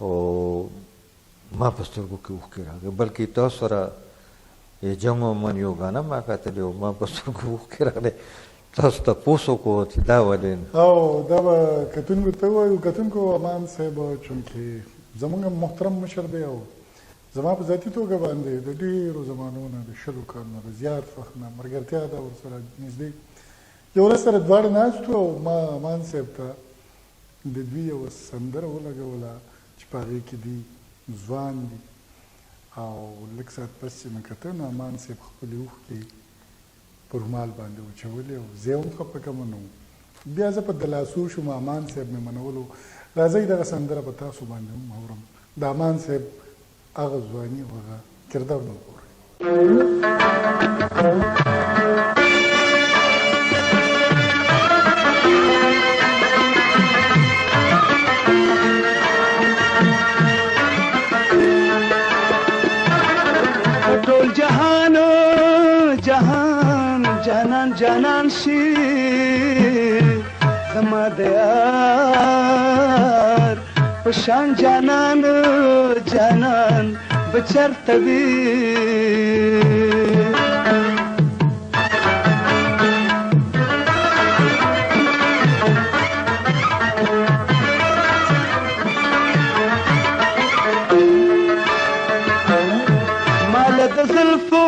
او ما په سترګو کې اوښکې راغلې، بلکې تاسو سره جنګ او من یو ګانه ما کتلې او ما په سترګو اوښکې راغلې. تاسو تپوس وکړو چې دا ولې؟ او دا به کتونکو ته ووایو، کتونکو امان صاحب چونکې زمونږ محترم مشر دی او زما په ذاتي توګه باندې د ډېرو زمانو نه، د 20 کالو نه، د زیات وخت نه ملګرتیا ده ورسره نږدې. یو ورځ سره دواړه ناست وو او ما امان صاحب ته د دوی یوه سندره ولګوله چې په هغې کې دوی ځوان دي، او لږ ساعت پس چې مې کتل نو امان صاحب خپلې اوښکې په رومال باندې وچولې او زه هم خپه کم نه وم. بیا زه په دلاسو شوم، امان صاحب مې منولو. راځئ دغه سندره په تاسو باندې هم اورم، د امان صاحب هغه ځواني او هغه کردار نه وګورئ. ټول جهان جهان جانان جانان شي زما د یار په شان جانان جانان به چرته وي. مال د زلفو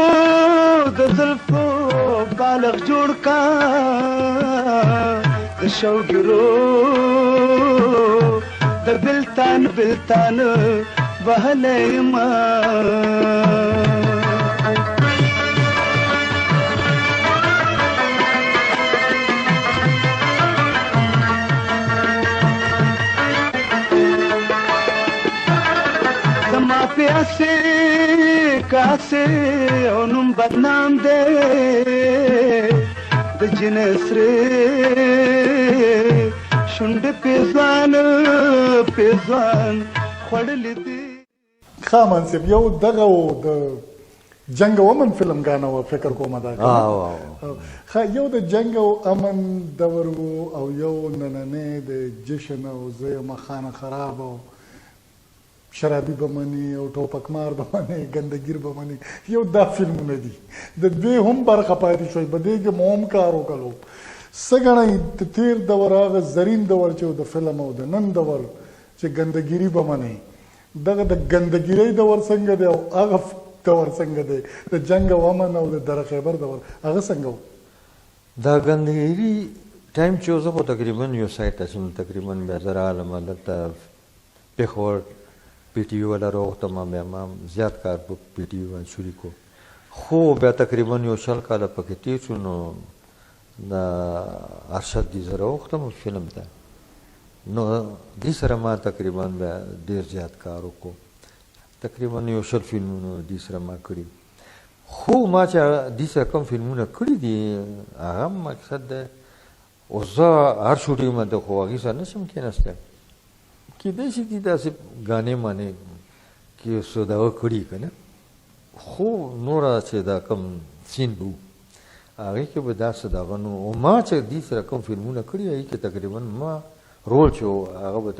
د زلفو بالغ جوړ کا د شوګرو د بلتان بلتان وهلی ما. زما پیاسې کاسې او نوم بدنام دی د جنس سرې شونډې پیزوان پیزوان خوړلې دي. ښه امان صاحب، یو دغه و د جنګ او امن فلم ګانه وه فکر کوم دا. ښه، یو د جنګ او امن دور و او یو نننی د جشن او زه یم خانه خراب او شرابي به مني او ټوپکمار به مني، ګندګیر به مني، یو دا فلمونه دي. د دوی هم برخه پاتې شوی، په دې کې مو هم کار وکړو. څه ګڼئ د تېر دور هغه زرین دور چې د فلم او د نن دور چې ګندګیري به مني، دغه د ګندګیرۍ دور څنګه دی او هغه دور څنګه دی، د جنګ او امن او د دره خیبر دور هغه څنګه و؟ دا ګندګیري ټایم چې زه خو تقریبا یو سایټ ته شم، تقریبا بیا زه راغلم دلته پېښور پي ټي وي والا راوغوښتم، بیا ما زیات کار په پي ټي وي باندې شروع کړو. خو بیا تقریبا یو 20 کاله پکې تېر شو، نو د ارشد دي زه راوغوښتم فلم ته، نو دې سره ما تقریبا بیا ډېر زیات کار وکړو، تقریبا یو 20 فلمونو دې سره ما کړي. خو ما چې دې سره کوم فلمونه کړي دي هغه هم مقصد دی. اوس زه هر شوټینګ باندې خو هغې سره نه شم کېناستی، کېدای شي دي داسې ګانې مانې کې څه دغه کړي که نه، خو نوره چې دا کوم سین به و هغې کې به داسې دغه نو. او ما چې دې سره کوم فلمونه کړي هغې کې تقریبا ما رول چې و هغه به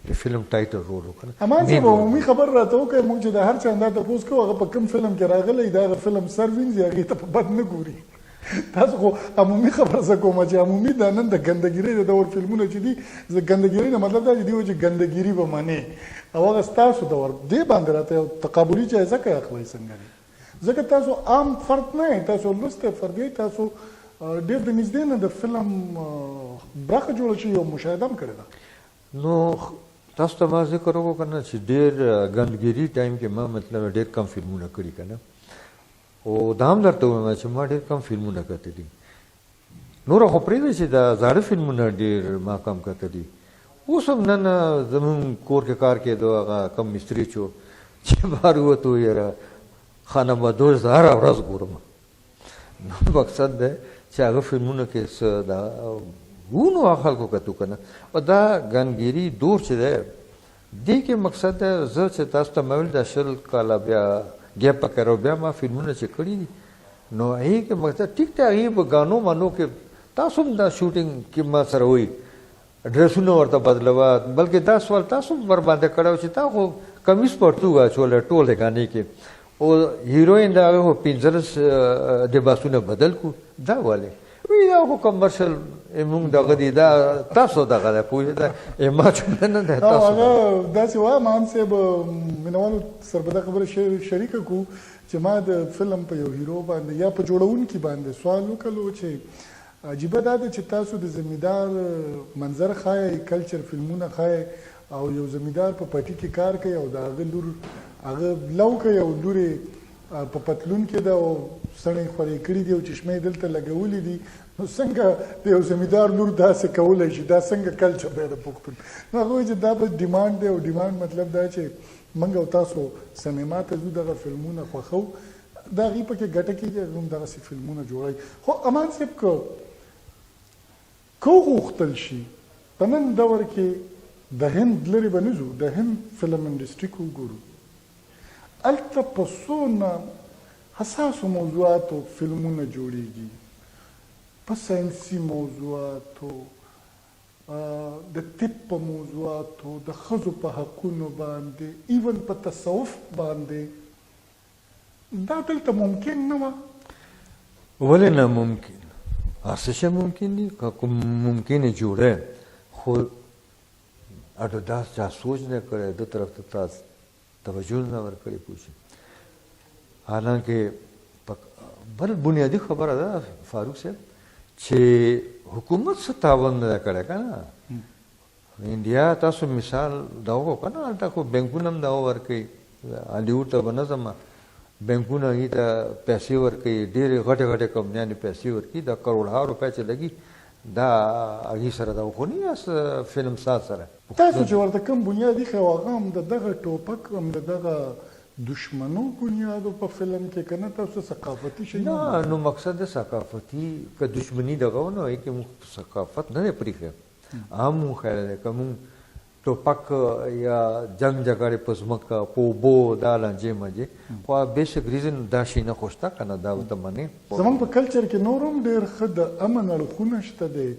د فلم ټایټل رول و که نه. امان صاحب عمومي خبر راته وکړئ، موږ چې د هر چا نه دا تپوس کوو هغه په کوم فلم کې راغلی، د هغه فلم سر وینځي هغې ته په بد نه ګوري. تاسو خو عمومي خبره زه کوم چې عمومي دا نن د ګندګیرۍ د دور فلمونه چې دي، د ګندګیرۍ نه مطلب دا چې دی چې ګندګیري به منې او هغه ستاسو دور دې باندې راته یو تقابلي جایزه کوي اخلئ څنګه دی؟ ځکه تاسو عام فرد نه یئ، تاسو لوستی فرد یئ، تاسو ډېر د نږدې نه د فلم برخه جوړه شوې او مشاهده هم کړې ده. نو تاسو ته ما ذکر وکړو که نه چې ډېر ګندګیري ټایم کې ما مطلب ډېر کم فلمونه کړي که نه، او دا هم درته ووایم چې ما ډېر کم فلمونه کتلي. نوره خو پرېږده چې دا زاړه فلمونه ډېر ما کم کتلي. اوس هم نن زمونږ کور کې کار کېدو، هغه کم مستري چې بهر ووتو یاره خانه بدوش زه هره ورځ ګورم. نو مقصد دی چې هغه فلمونو کې څه دا وو نو هغه خلکو کتو که نه. او دا ګنګیري دور چې دی دې کې مقصد دی، زه چې تاسو ته ما ویل دا 20 کاله بیا ګیپ پکې راو، بیا ما فلمونه چې کړي دي نو هغې کې مقصد ټیک دی، هغې په ګانو مانو کې تاسو هم دا شوټینګ کې ما سره وایي ډریسونه ورته بدلوه، بلکې دا سوال تاسو هم ورباندې کړی و چې تا خو کمیس پرتوګ اچولی ټولې ګانې کې او هیروین د هغې خو 15 لباسونه بدل کړو، دا ولې؟ وی دا خو کمرشل موږ دغه دی، دا تاسو دغه دی، پوه دا ما جمله نه ده تاسو. هغه داسې وه امان صاحب مینوالو سره به دا خبره شریکه کړو چې ما د فلم په یو هیرو باندې یا په جوړونکي باندې سوال وکړو چې عجیبه دا ده چې تاسو د زمیندار منظر ښایئ، کلچر فلمونه ښایئ او یو زمیندار په پټي کې کار کوي او د هغه لور هغه لو کوي او لور یې په پتلون کې ده او څڼې خورې کړي دي او چشمې یې دلته لګولې دي، نو څنګه د یو زمیندار لور داسې کولی شي؟ دا څنګه کلچر دی د پښتون؟ نو هغه وایي چې دا بس ډیمانډ دی او ډیمانډ مطلب دا چې موږ او تاسو سینما ته ځو، دغه فلمونه خوښوو، د هغوی پکې ګټه کېږي، هغوی هم دغسې فلمونه جوړوي. خو امان صاحب که وغوښتل شي په نن دور کې د هند لرې به نه ځو، د هند فلم انډسټري که وګورو هلته په څونه حساسو موضوعاتو فلمونه جوړېږي، په ساینسي موضوعاتو، د طب په موضوعاتو، د ښځو په حقونو باندې، ایون په تصوف باندې، دا دلته ممکن نه وه؟ ولې نه ممکن؟ هر څه شی ممکن دي، که کوم ممکن یې جوړی، خو اډو دا چا سوچ نه کړی، ده طرف ته تا توجه نه ورکړې، پوه شي. حالانکه بل بنیادي خبره ده فاروق صاحب چې حکومت څه تاوان نه کړی که نه. انډیا تاسو مثال دا وکړو که نه، هلته خو بانکونه هم دا ورکوي، هالیوډ ته به نه ځم، بانکونه هغوی ته پیسې ورکوي، ډېرې غټې غټې کمپنیانې پیسې ورکوي، دا کروړها روپۍ چې لګي دا هغوی سره دا خو نه یاست فلم ساز سره. تاسو چې ورته کوم بنیاد ایښی و هغه هم د دغه ټوپک هم د دغه دښمنو بنیاد و په فلم کې که نه تاسو ثقافتي شی نه نه نو مقصد د ثقافتي که دښمني دغه و نو هغې کې موږ ثقافت نه دی پرېښی، هم مونږ خیال دی که مونږ ټوپک یا جنګ جګړې په ځمکه په اوبو دا لانجې منجې خو بیسیک ریزن دا شی نه خو شته که نه دا ورته منې. زمونږ په کلچر کې نور هم ډېر ښه د امن اړخونه شته دی،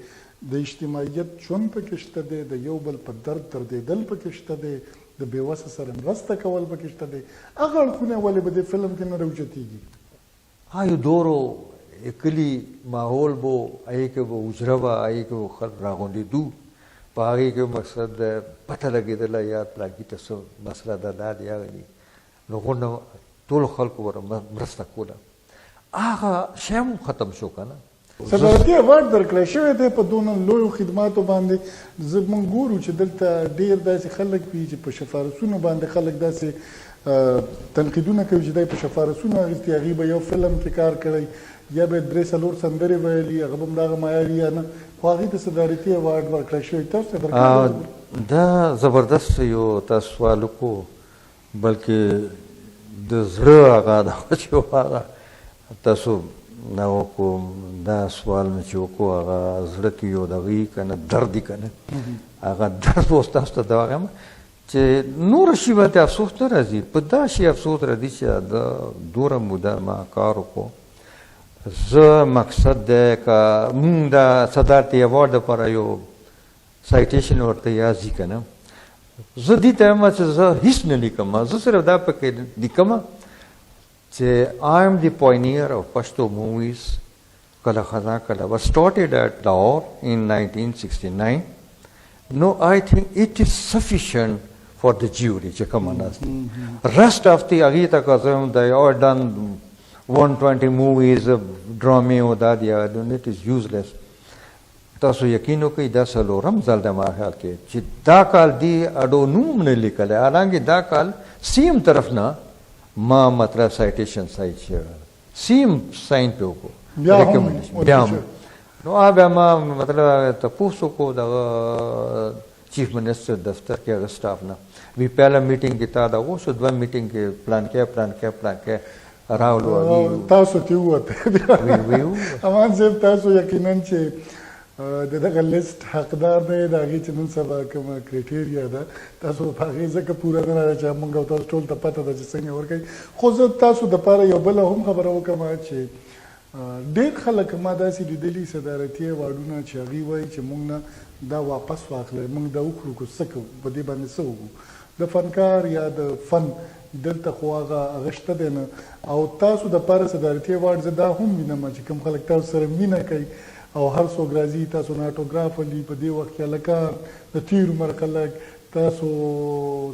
د اجتماعیت ژوند پکې شته دی، د یو بل په درد دردېدل پکې شته دی، د بې وسه سره مرسته کول پکې شته دی، هغه اړخونه ولې په دې فلم کې نه راوچتېږي؟ ها یو دور و، کلي ماحول به و، هغې کې به حجره وه، هغې کې به خلک راغونډېدو، په هغې کې مقصد پته لګېدله یا پلانکي ته څه مسله ده، دا دي هغه دي، نو غونډه ټولو خلکو ورته مرسته کوله، هغه شی هم ختم شو که نه. صدارتي اوارډ درکړی شوی دی په دونه لویو خدماتو باندې. زه موږ ګورو چې دلته ډیر داسې خلک وي چې په شفارسونو باندې خلک داسې تنقیدونه کوي چې دی په شفارسونو اخیستي، هغوی به یو فلم کې کار کړی یا به یې درې څلور سندرې ویلي، هغه به هم د هغه معیار وي یا نه، خو هغوی ته صدارتي اوارډ ورکړی شوی، تاسو ته درکړی؟ دا زبردست یو تاسو سوال وکړو، بلکې د زړه هغه دغه چې وه هغه تاسو دا وکړو، دا سوال مې چې وکړو هغه زړه کې یو دغه وي که نه درد وي که نه، هغه درد اوس تاسو ته دا وایم چې نور شي باندې افسوس نه راځي، په دا شي افسوس راځي چې د دوره موده ما کار وکړو. زه مقصد دی که مونږ د صدارتي ایوارډ لپاره یو سایټیشن ورته یا ځي که نه، زه دې ته یم چې زه هیڅ نه لیکم، زه صرف دا پکې لیکم چې I am the pioneer of Pashto movies Kala Khazan Kala was started at Lahore in 1969. No, I think it is sufficient for the jury چې کومه ناست دي. Rest of the هغې ته که زه وایم they are done 120 movies ډرامې او دا دي هغه دي، it is useless. تاسو یقین وکړئ دا څلورم ځل دی ما خیال کې چې دا کال دی اډو نوم هم نه لیکلی، حالانکه دا کال سیم طرف نه ما مطلب سایټیشن سایټ شوی، سیم ساین پې وکړو، بیا هم ریکمنډیشن بیا هم. نو هغه بیا ما مطلب تپوس وکړو دغه چیف منسټر دفتر کې هغه سټاف نه، وی پهله میټینګ کې تا دا وشو، دوه میټینګ کې پلانکی پلانکی پلانکی راولو، هغوی تاسو ته ووته. امان صاحب تاسو یقینا چې د دغه لیست حقدار نه یې، د هغې چې نن سبا کومه کرایټریا ده تاسو په هغې ځکه پوره نه راغی چې موږ او تاسو ټول ته پته ده چې څنګه ورکوي. خو زه تاسو دپاره یو بله هم خبره وکړم چې ډېر خلک ما داسې لیدلي صدارتي ایوارډونه چې هغوی وایي چې موږ نه دا واپس واخلئ، موږ دا وخورو که څه کوو، په دې باندې څه وکړو؟ د فنکار یا د فن دلته خو هغه هغه شته دی نه او تاسو د پاره صدارتي ایوارډ زه دا هم وینم چې کوم خلک تاسو سره مینه کوي او هر څوک راځي تاسو نه اټوګراف اخلي، په دې وخت کې هلکان د تېر عمر خلک تاسو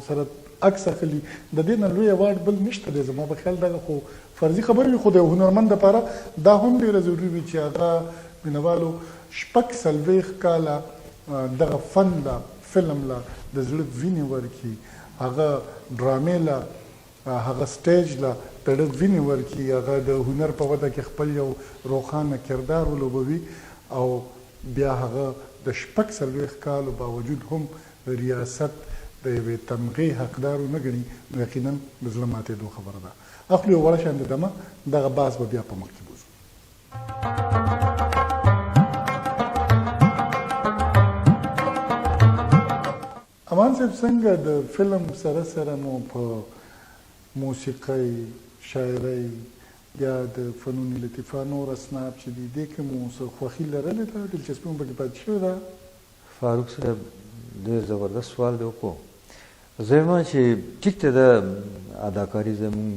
سره عکس اخلي، د دې نه لوی ایوارډ بل نشته دی زما په خیال دغه خو فرضي خبرې وي خو د یو هنرمند لپاره دا هم ډېره ضروري وي چې هغه مینوالو 46 کاله دغه فن له فلم له د زړه وینې ورکړي، هغه ډرامې له هغه سټیج له د زړه وینې ورکړي، هغه د هنر په وده کې خپل یو روښانه کردار ولوبوي او بیا هغه د 46 کالو باوجود هم د ریاست د یوې تمغې حقدار ونه ګڼي نو یقینا د زړه ماتېدو خبره ده. اخلو یو وړه شان د دمه، دغه بحث به بیا په مخ کې بوځو. امان صاحب څنګه د فلم سره سره مو په موسیقۍ، شاعرۍ یا د فنون لطیفه نور اصناف چې دي دې کې مو څه خوښي لرلې ده، دلچسپي مو پکې پاتې شوې ده؟ فاروق صاحب ډېر زبردست سوال دی وکړو. زه وایم چې ټیک ته ده اداکاري زموږ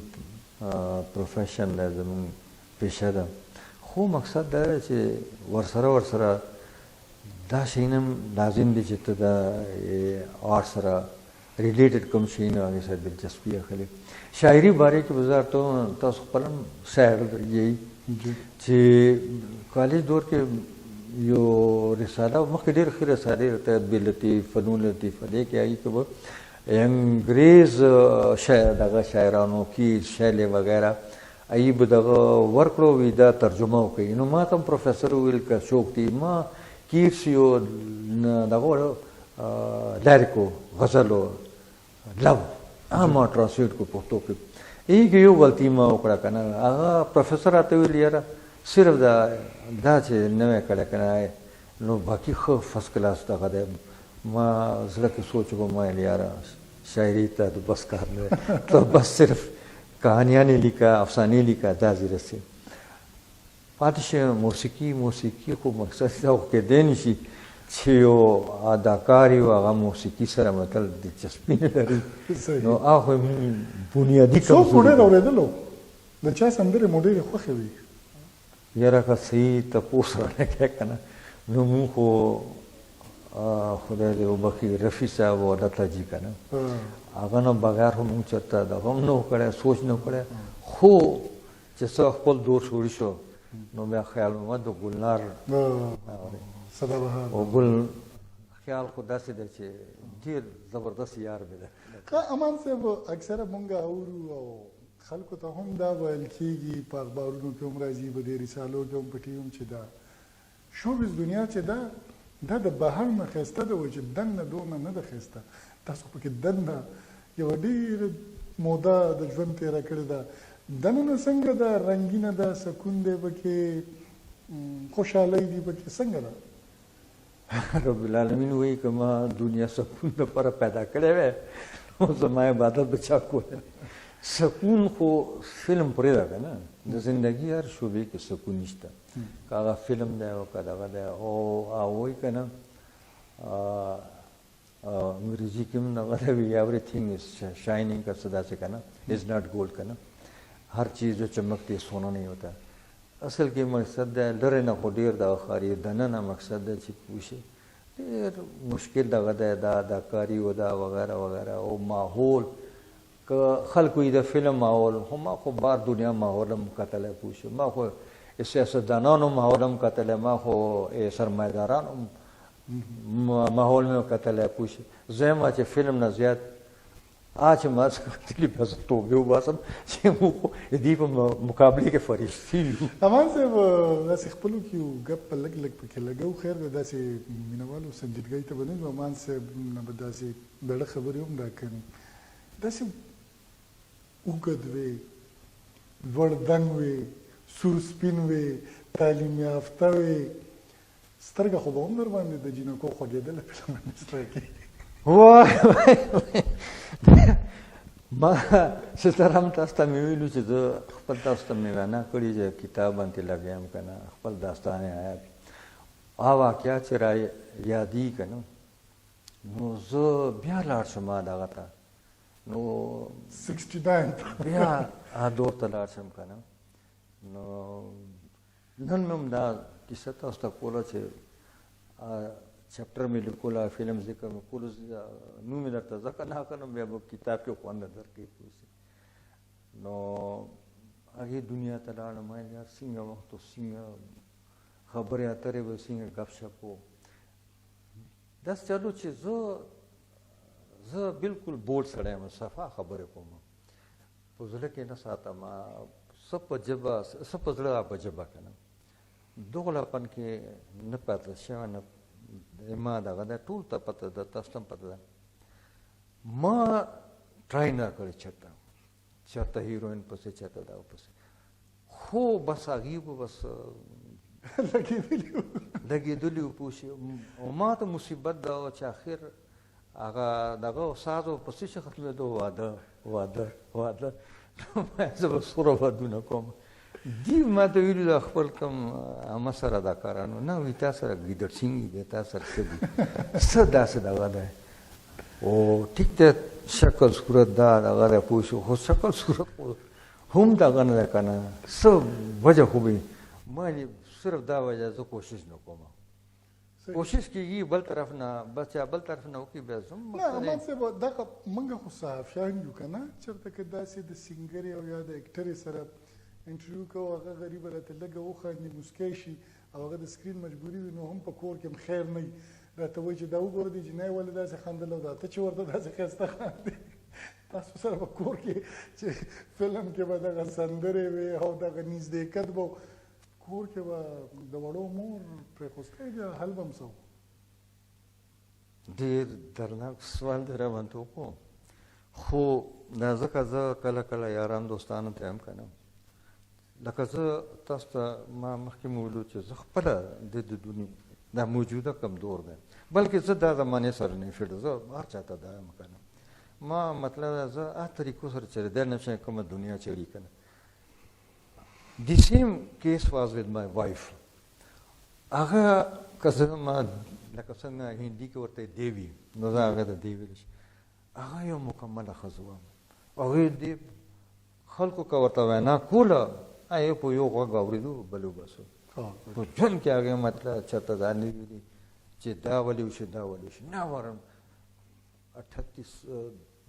پروفیشن ده، زموږ پیشه ده، خو مقصد دا دی چې ورسره ورسره دا شیونه هم لازم دي چې ته د آرټ سره ریلیټډ کوم شیونه هغې سره دلچسپي اخلې. شاعري باره کې به زه درته ووایم، تاسو خپل هم شاعر یئ چې کالج دور کې یو رساله مخکې ډېرې ښې رسالې راته ادبي لطیف، فنون لطیفه دې کې هغې کې به انګریز دغه شاعرانو کیز شیلې وغیره هغوی به دغه ورکړو وي دا ترجمه وکړي. نو ما ته هم پروفیسر وویل که څوک دی، ما کیټس یو دغه لیریک و، غزل و، لو هغه ما ټرانسلیټ کړو پښتو کې. هغې کې یو غلطي ما وکړه که نه، هغه پروفیسر راته وویل یاره صرف دا دا چې نوی کړی که نه نو باقي ښه فرست کلاس دغه دی. ما زړه کې سوچ وکړ، ما ویل یاره شاعري ته د بس کار نه دی، ته بس صرف کهانیانې لیکه، افسانې لیکه، دا ځي رسي. پاتې شي موسیقي، موسیقي خو مقصد دا خو کېدای نه شي چې یو اداکار یو هغه موسیقي سره مطلب دلچسپي نه لري، نو هغه خو بنیادي څوک مو کمزوري ډېر ده. اورېدلو؟ د چا سندرې مو ډېرې خوښې وې؟ یاره که صحیح تپوس رانه کوې که نه نو مونږ خو خدای دې وبخښي رفیع صاحب او لتا جي که نه هغه نه بغیر خو مونږ چېرته دغه هم نه و کړی، سوچ نه و کړی. خو چې څه خپل دور شروع شو نو بیا خیال محمد د ګلنار سدابهار او ګل خیال خو داسې دی چې ډېر زبردست یار مې دی. ښه امان صاحب، اکثره مونږ اورو او خلکو ته هم دا ویل کېږي، په اخبارونو کې هم راځي، په دې رسالو کې هم، په ټي وي هم، چې دا شوبیز دنیا چې ده دا د بهر نه ښایسته ده، وایي چې دننه دونه نه ده ښایسته. تاسو خو پکې دننه یوه ډېره موده د ژوند تېره کړې ده، دننه څنګه ده؟ رنګینه ده، سکون دی پکې، خوشحالۍ دي پکې، څنګه ده؟ رب العالمین وایي که ما دنیا سکون لپاره پیدا کړی وای نو زما عبادت به چا کولی. سکون خو فلم پرېږده که نه، د زندګي هر شعبې کې سکون نشته، که هغه فلم دی او که دغه دی. او هغوی که نه انګریزي کې هم دغه دی وي ایوریثینګ از شاینینګ که څه داسې که نه، از ناټ ګولډ که نه، هر چیز جو چمکتی ہے سونا نہیں ہوتا. اصل کې مقصد دی لرې نه خو ډېر دغه ښکاري، دننه مقصد دی چې پوه شي ډېر مشکل دغه دی، دا اداکاري و دا وغیره وغیره او ماحول. که خلکو یې د فلم ماحول، خو ما خو بار دنیا ماحول هم کتلی پوه شي، ما خو سیاستدانانو ماحول هم کتلی، ما خو سرمایهدارانو ماحول مې کتلی پوه شي. زه یم چې فلم نه زیات چې ما څخه کتلي بیا زه توبې وباسم چې موږ خو د دې په مقابلې کې فرشتې یو. امان صاحب داسې خپلو کې یو ګپ په لږ لږ پکې لګو، خیر دی داسې مینهوالو سنجیدګۍ ته به نه ځو، امان صاحب نه به داسې دړه خبرې هم راکوي. داسې اوږد وې، لوړ دنګ وې، سور سپین وې، تعلیم یافته وې، سترګه خو به هم در باندې د جینکو خوږېدله فلم انډسټرۍ کې. وای وای. ما ستر هم تاسو ته مې ویلو چې زه خپل تاسو ته مې وینا کړې چې کتاب باندې لګیا یم که نه، خپل داستان حیات هغه واقعات چې را یادېږي که نه، نو زه بیا لاړ شم دغه ته، نو 69 بیا هغه دور ته لاړ شم که نه. نو نن مې هم دا کیسه تاسو ته کوله چې چپټر مې لیکوله، فلم ذکر مې کولو، نوم مې درته ځکه نه کړم، بیا به کتاب کې خوند درکوي پوه شي. نو هغې دنیا ته لاړم، ما ویل یار څنګه وخت و، څنګه خبرې اترې به، څنګه ګپ شپ و، داسې چلو چې زه بالکل بولډ سړی یم، صفا خبرې کوم، په زړه کې نه ساتم، څه په ژبه څه په زړه په ژبه که نه، دغه پن کې نه پاتې شوی نه ما دغه ده، ټول ته پته ده، تاسو ته هم پته ده. ما ټرای نه کړی چېرته چېرته هیروین پسې چېرته دغه پسې، خو بس هغې به بس لګېدلي وو پوه شي. او ما ته مصیبت دا و چې اخر هغه دغه ساز په څه شي ختمېدو، واده واده واده. زه به څومره ودونه کوم. دی ما ته ویلي دا خپل کوم عامه سره اداکارانو نه وي، تا سره ګیدړ سینګي دی، تا سره څه دي، څه داسې دغه دی، او ټیک دی شکل صورت دا دغه دی پوه شو، خو شکل صورت خو هم دغه نه ده که نه، څه وجه خو به ما صرف دا وجه زه کوشش نه کوم، کوشش کېږي بل طرف نه، بس یا بل طرف نه وکړي بیا زم. نه امان صاحب دغه موږ خو صحافیان یو که نه، چېرته که داسې د سینګرې او یا د اکټرې سره انټرویو کوو، هغه غریبه راته لږه وخاندي، موسکی شي، او هغه د سکرین مجبوري وي، نو هم په کور کې هم خیر نه وي، راته وایي چې دا وګوره دې جینۍ ولې داسې خندل او دا ته چې ورته داسې ښایسته خاندې. تاسو سره په کور کې چې فلم کې به دغه سندرې وې او دغه نږدېکت به کور کې به د وړو مور پرېښوستی بیا حل به هم څه و؟ ډېر درناک سوال دی راباندې وکړو، خو دا ځکه زه کله کله یاران دوستانو ته هم که نه، لکه زه تاسو ته ما مخکې مې ویلو چې زه خپله د دنیا دا موجوده کم دور دی، بلکې زه دا زمانې سره نه فټ، زه هر چا ته دا یم که نه، ما مطلب زه هر طریقو سره چلېدی نه شم کومه دنیا چړي که نه. The same case was with my wife. هغه که زه ما لکه څنګه هندي کې ورته دیوي، نو زه هغه ته دیوي شم، هغه یو مکمله ښځه وه. هغې دې خلکو که ورته وینا کوله، هغې په یو غوږ اورېدو بل وباسو. په ژوند کې هغې مطلب چېرته دا نه ویلي چې دا ولې وشي دا ولې وشي، نه ورم 38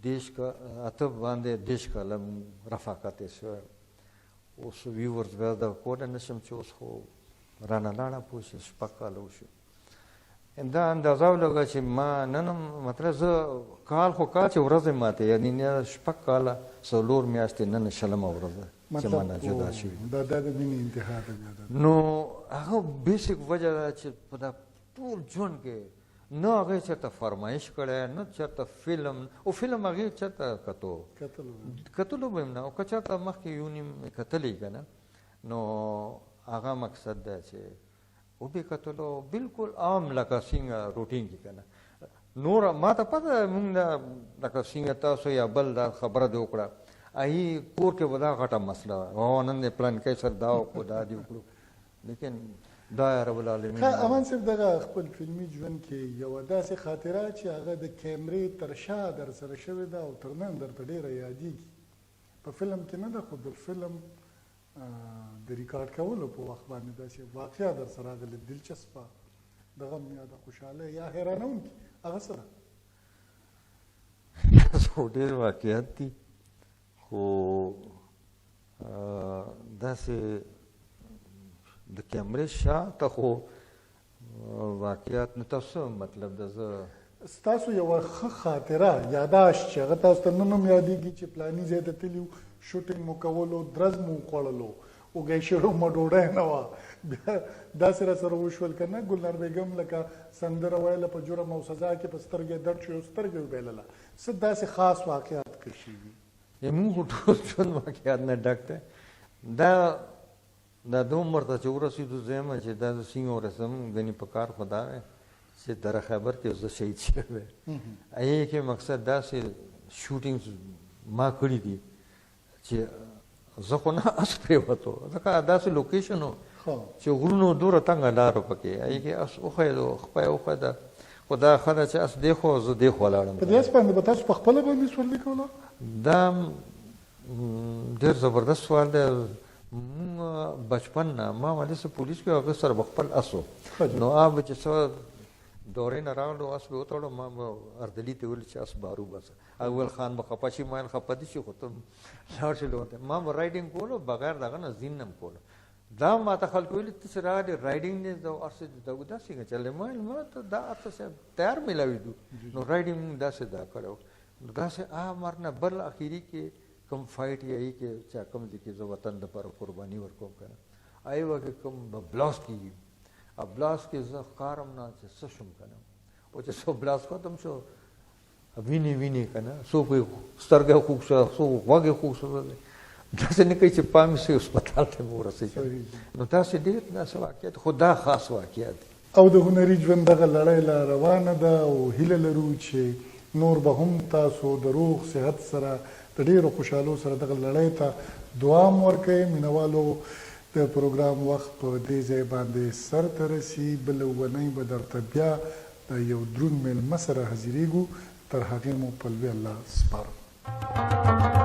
دېرش اته باندې 30 کاله رفاقت یې شوی. اوس ویورز بیا دغه کولی نه شم چې اوس خو رانه لاړه پوه شي، 6 کاله وشو. دا اندازه ولګه چې ما نن هم مطلب زه کال خو کال چې ورځې ماته یعنې نه 6 کاله 4 میاشتې نن 20مه ورځ ده چې ما نه جدا شوي. دا د مینې انتها ده بیا. نو هغه بیسیک وجه ده چې په دا ټول ژوند کې نه هغې چېرته فرمایش کړی، نه چېرته فلم، او فلم هغې چېرته کتو کتلو به هم نه، او که چېرته مخکې یو نیم کتلی که نه، نو هغه مقصد دی چې وبې کتلو بالکل عام لکه څنګه روټین کې که نه. نور ما ته پته ده مونږ دا لکه څنګه تاسو یا بل دا خبره دې وکړه، هغې کور کې به دا غټه مسله وه، او نن دې پلانکی سره دا وکړو دا دې وکړو، لیکن دا یا رب العالمین. ښه امان صاحب دغه خپل فلمي ژوند کې یوه داسې خاطره چې هغه د کیمرې تر شا در سره شوې ده او تر نن درته ډېره یادېږي، په فلم کې نه ده خو د فلم د ریکارډ کولو په وخت باندې داسې واقعه در سره راغلې دلچسپه، د غم یا د خوشحالۍ یا حیرانوونکې، هغه څه ده؟ خو ډېر واقعیت دي، خو داسې د کیمرې شاته خو واقعیت نو تاسو مطلب ده زه ستاسو یوه ښه خاطره یاداشت چې هغه تاسو ته نن هم یادېږي چې پلاني ځای ته تللي وو، شوټینګ مو کولو، درز مو وخوړلو، اوږی شړو مو ډوډۍ نه وه، بیا داسې را سره وشول که نه ګلنار بیګم لکه سندره ویله په جرم او سزا کې په سترګې درد شو، یو سترګې وبایلله، څه داسې خاص واقعات که شي وي؟ موږ خو ټول ژوند واقعات نه ډک دی. دا دا د عمر ته چې ورسېدو زه یم چې دا زه څنګه ورسېدم، ګنې په کار خو دا دی چې دره خیبر کې زه شهید شوی. هغې کې مقصد داسې شوټینګ ما کړي دي چې زه خو نه اس پرېوتو، ځکه داسې لوکیشن و چې غرونو دومره تنګه لار پکې، هغې کې اس وښویېدو، خپه یې وښویېده، خو دا ښه ده چې اس دې خوا زه دې خوا لاړم. په دې اس باندې به تاسو په خپله باندې سورلي کوله؟ دا ډېر زبردست سوال دی. مونږ بچپن نه ما مالې څه پولیس کې هغه سره به خپل اس و، نو هغه به چې څه دورې نه راغلو اس به وتړو، ما به اردلي ته ویل چې اس بارو باسه، هغه ویل خان به خفه شي، ما ویل خفه دې شي خو ته لاړ شې لور ته. ما به رایډینګ کولو بغیر د هغه نه زین نه هم کولو. دا ما ته خلکو ویل ته چې راغلې رایډینګ دې زده هر څه دې زده، دا څنګه چلې؟ ما ویل ما ته دا هر څه صاحب تیار میلاوېدو، نو رایډینګ مونږ داسې دا کړی و. نو داسې امر نه بل اخري کې کوم فایټ یا یې کې چې کوم ځای کې زه وطن دپاره قرباني ورکوم که نه، هغې وخت کې کوم به بلاس کېږي، او بلاس کې زه ښکارم نه چې څه شوم که نه، او چې څو بلاس ختم شو وینې وینې که نه، څوک یې سترګه یې خوږ شوه، څوک غوږ یې خوږ شو، داسې نه کوي چې پام یې شي هسپتال ته به ورسېږي. نو داسې ډېر داسې واقعیت، خو دا خاص واقعیت دی. او د هنري ژوند دغه لړۍ لا روانه ده او هیله لرو چې نور به هم تاسو د روغ صحت سره د ډېرو خوشحالو سره دغه لړۍ ته دوام ورکړئ. مینوالو د پروګرام وخت په دې ځای باندې سر ته رسي، بله اوونۍ به درته بیا د یو دروند مېلمه سره حاضرېږو، تر هغې مو په لوی الله سپارم.